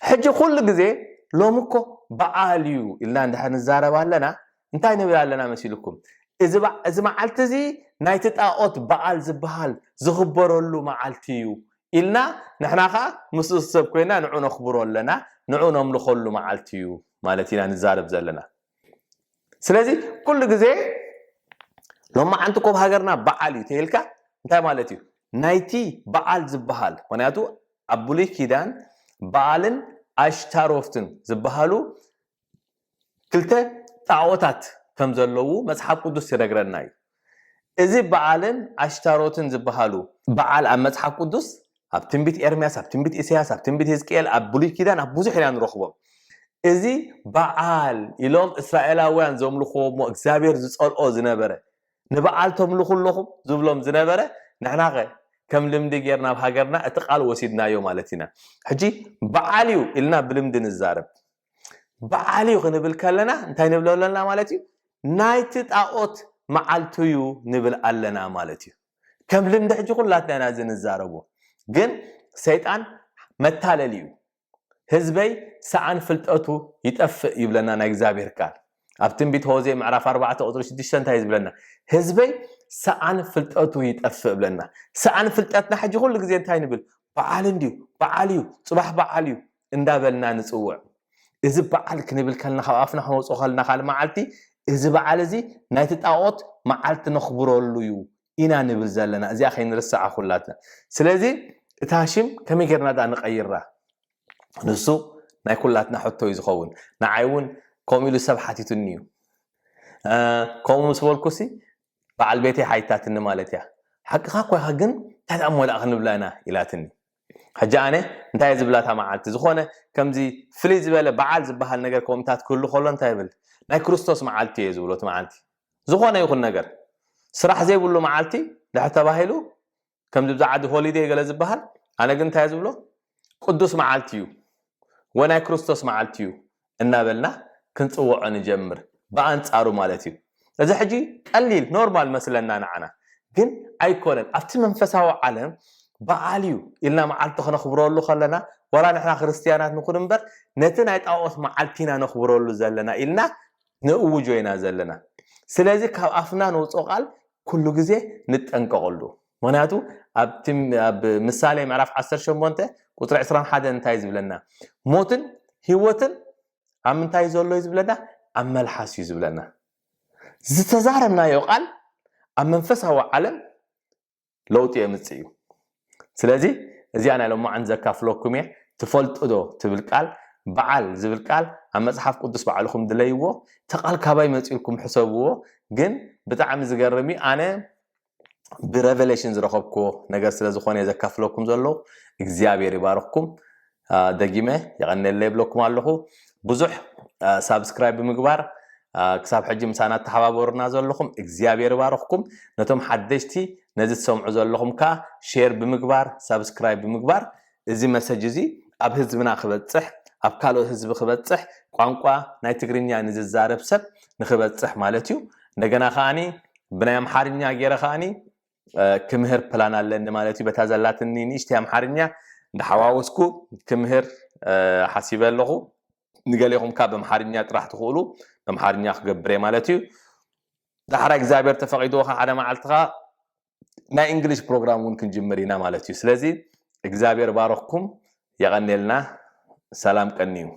ሕጂ ኩሉ ግዜ ሎሚ እኮ በዓል እዩ ኢልና እንድሕር ንዛረብ ኣለና እንታይ ንብል ኣለና መሲልኩም? እዚ በ-፣ እዚ መዓልቲ እዚ ናይቲ ጣዖት በዓል ዝበሃል ዝኽበረሉ መዓልቲ እዩ ኢልና ንሕና ከዓ ምስኡ ሰብ ኮይና ንዑ ነኽብሮ ኣለና፣ ንዑ ነምልኸሉ መዓልቲ እዩ ማለት ኢና ንዛረብ ዘለና። ስለዚ ኩሉ ግዜ ሎማዓንቲ ኮብ ሃገርና በዓል እዩ ተይልካ እንታይ ማለት እዩ? ናይቲ በዓል ዝበሃል፣ ምክንያቱ ኣብ ብሉይ ኪዳን በዓልን ኣሽታሮፍትን ዝበሃሉ ክልተ ጣዖታት ከም ዘለዉ መጽሓፍ ቅዱስ ይነግረና እዩ። እዚ በዓልን ኣሽታሮትን ዝበሃሉ በዓል ኣብ መጽሓፍ ቅዱስ ኣብ ትንቢት ኤርምያስ፣ ኣብ ትንቢት ኢሳያስ፣ ኣብ ትንቢት ህዝቅኤል፣ ኣብ ብሉይ ኪዳን ኣብ ብዙሕ ኢና ንረኽቦም። እዚ በዓል ኢሎም እስራኤላውያን ዘምልኽዎ እሞ እግዚኣብሔር ዝጸልኦ ዝነበረ፣ ንበዓል ተምልኹ ኣለኹም ዝብሎም ዝነበረ፣ ንሕናኸ ከም ልምዲ ጌርና ኣብ ሃገርና እቲ ቃል ወሲድናዮ ማለት ኢና። ሕጂ በዓል እዩ ኢልና ብልምዲ ንዛረብ። በዓል እዩ ክንብል ከለና እንታይ ንብል ኣለና ማለት እዩ? ናይቲ ጣዖት መዓልቱ እዩ ንብል ኣለና ማለት እዩ። ከም ልምዲ ሕጂ ኩላትና ኢና እዚ ንዛረቦ። ግን ሰይጣን መታለሊ እዩ። ህዝበይ ሰኣን ፍልጠቱ ይጠፍእ ይብለና ናይ እግዚኣብሔር ቃል። ኣብ ትንቢት ሆዜ ምዕራፍ ኣርባዕተ ቁፅሪ ሽዱሽተ እንታይ እዩ ዝብለና? ህዝበይ ሰኣን ፍልጠቱ ይጠፍእ ይብለና። ሰኣን ፍልጠትና ሕጂ ኩሉ ግዜ እንታይ ንብል? በዓል እንድዩ፣ በዓል እዩ፣ ፅባሕ በዓል እዩ እንዳበልና ንፅውዕ። እዚ በዓል ክንብል ከልና ካብ ኣፍና ክነውፅኦ ከልና ካልእ መዓልቲ እዚ በዓል እዚ ናይቲ ጣዖት መዓልቲ ነኽብረሉ እዩ ኢና ንብል ዘለና። እዚኣ ከይንርስዓ ኩላትና። ስለዚ እታ ሽም ከመይ ጌርና ደኣ ንቐይራ? ንሱ ናይ ኩላትና ሕቶ እዩ ዝኸውን። ንዓይ እውን ከምኡ ኢሉ ሰብ ሓቲቱኒ እዩ። እ፣ ከምኡ ምስ በልኩሲ በዓል ቤተይ ሓይታትኒ ማለት እያ። ሓቅኻ እኮ ኢኻ፣ ግን እንታይ ደኣ እሞ ደኣ ክንብላ ኢና ኢላትኒ። ሕጂ ኣነ እንታይ እየ ዝብላ እታ መዓልቲ? ዝኾነ ከምዚ ፍልይ ዝበለ በዓል ዝበሃል ነገር ከምኡታት ክህሉ ከሎ እንታይ ይብል? ናይ ክርስቶስ መዓልቲ እየ ዝብሎ እቲ መዓልቲ። ዝኾነ ይኹን ነገር ስራሕ ዘይብሉ መዓልቲ ድሕር ተባሂሉ፣ ከምዚ ብዛ ዓዲ ሆሊደይ ገለ ዝበሃል፣ ኣነ ግን እንታይ እየ ዝብሎ? ቅዱስ መዓልቲ እዩ ወናይ ክርስቶስ መዓልቲ እዩ እናበልና ክንጽውዖ ንጀምር። ብኣንጻሩ ማለት እዩ። እዚ ሕጂ ቀሊል ኖርማል መስለና ንዓና፣ ግን ኣይኮነን። ኣብቲ መንፈሳዊ ዓለም በዓል እዩ ኢልና መዓልቲ ክነኽብረሉ ከለና፣ ዋላ ንሕና ክርስትያናት ንኹን እምበር፣ ነቲ ናይ ጣዖት መዓልቲ ኢና ነኽብረሉ ዘለና ኢልና ንእውጆ ኢና ዘለና። ስለዚ ካብ ኣፍና ንውፅኦ ቃል ኩሉ ግዜ ንጠንቀቐሉ። ምክንያቱ ኣብ ትም-፣ ኣብ ምሳሌ ምዕራፍ ዓሰርተ ሸሞንተ ቁፅሪ ዕስራን ሓደን እንታይ ዝብለና? ሞትን ህይወትን ኣብ ምንታይ ዘሎ እዩ ዝብለና? ኣብ መልሓስ እዩ ዝብለና። ዝተዛረብናዮ ቃል ኣብ መንፈሳዊ ዓለም ለውጢ የምፅእ እዩ። ስለዚ እዚኣ ናይ ሎማዓንቲ ዘካፍለኩም እየ። ትፈልጡ ዶ ትብል ቃል፣ በዓል ዝብል ቃል ኣብ መፅሓፍ ቅዱስ ባዕልኹም ድለይዎ። እቲ ቃል ካባይ መፂኡ ኢልኩም ሕሰብዎ። ግን ብጣዕሚ ዝገርም እዩ። ኣነ ብሬቨሌሽን ዝረኸብክዎ ነገር ስለ ዝኾነ እየ ዘካፍለኩም ዘለኹ። እግዚኣብሔር ይባርኽኩም። አ፣ ደጊመ የቐንየለይ ይብለኩም ኣለኹ። ብዙሕ፣ አ፣ ሳብስክራይብ ብምግባር፣ አ፣ ክሳብ ሕጂ ምሳና እተሓባበሩና ዘለኹም እግዚኣብሔር ይባርኽኩም። ነቶም ሓደሽቲ ነዚ ትሰምዑ ዘለኹም ከኣ ሼር ብምግባር፣ ሳብስክራይብ ብምግባር እዚ መሰጅ እዚ ኣብ ህዝብና ክበጽሕ፣ ኣብ ካልኦት ህዝቢ ክበጽሕ፣ ቋንቋ ናይ ትግርኛ ንዝዛረብ ሰብ ንክበጽሕ ማለት እዩ። እንደገና ከኣኒ ብናይ ኣምሓርኛ ገይረ ከኣኒ እ፣ ክምህር ፕላን ኣለኒ ማለት እዩ። በታ ዘላትኒ ንእሽተይ ኣምሓርኛ እንዳሓዋወስኩ ክምህር፣ እ፣ ሓሲበ ኣለኹ። ንገሌኹም ካብ ኣምሓርኛ ጥራሕ ትኽእሉ፣ ኣምሓርኛ ክገብር እየ ማለት እዩ። ዳሕራ እግዚኣብሔር ተፈቒድዎ ከዓ ሓደ መዓልቲ ከዓ ናይ እንግሊሽ ፕሮግራም እውን ክንጅምር ኢና ማለት እዩ። ስለዚ እግዚኣብሔር ባረኽኩም፣ የቐኔልና። ሰላም ቀንዩ።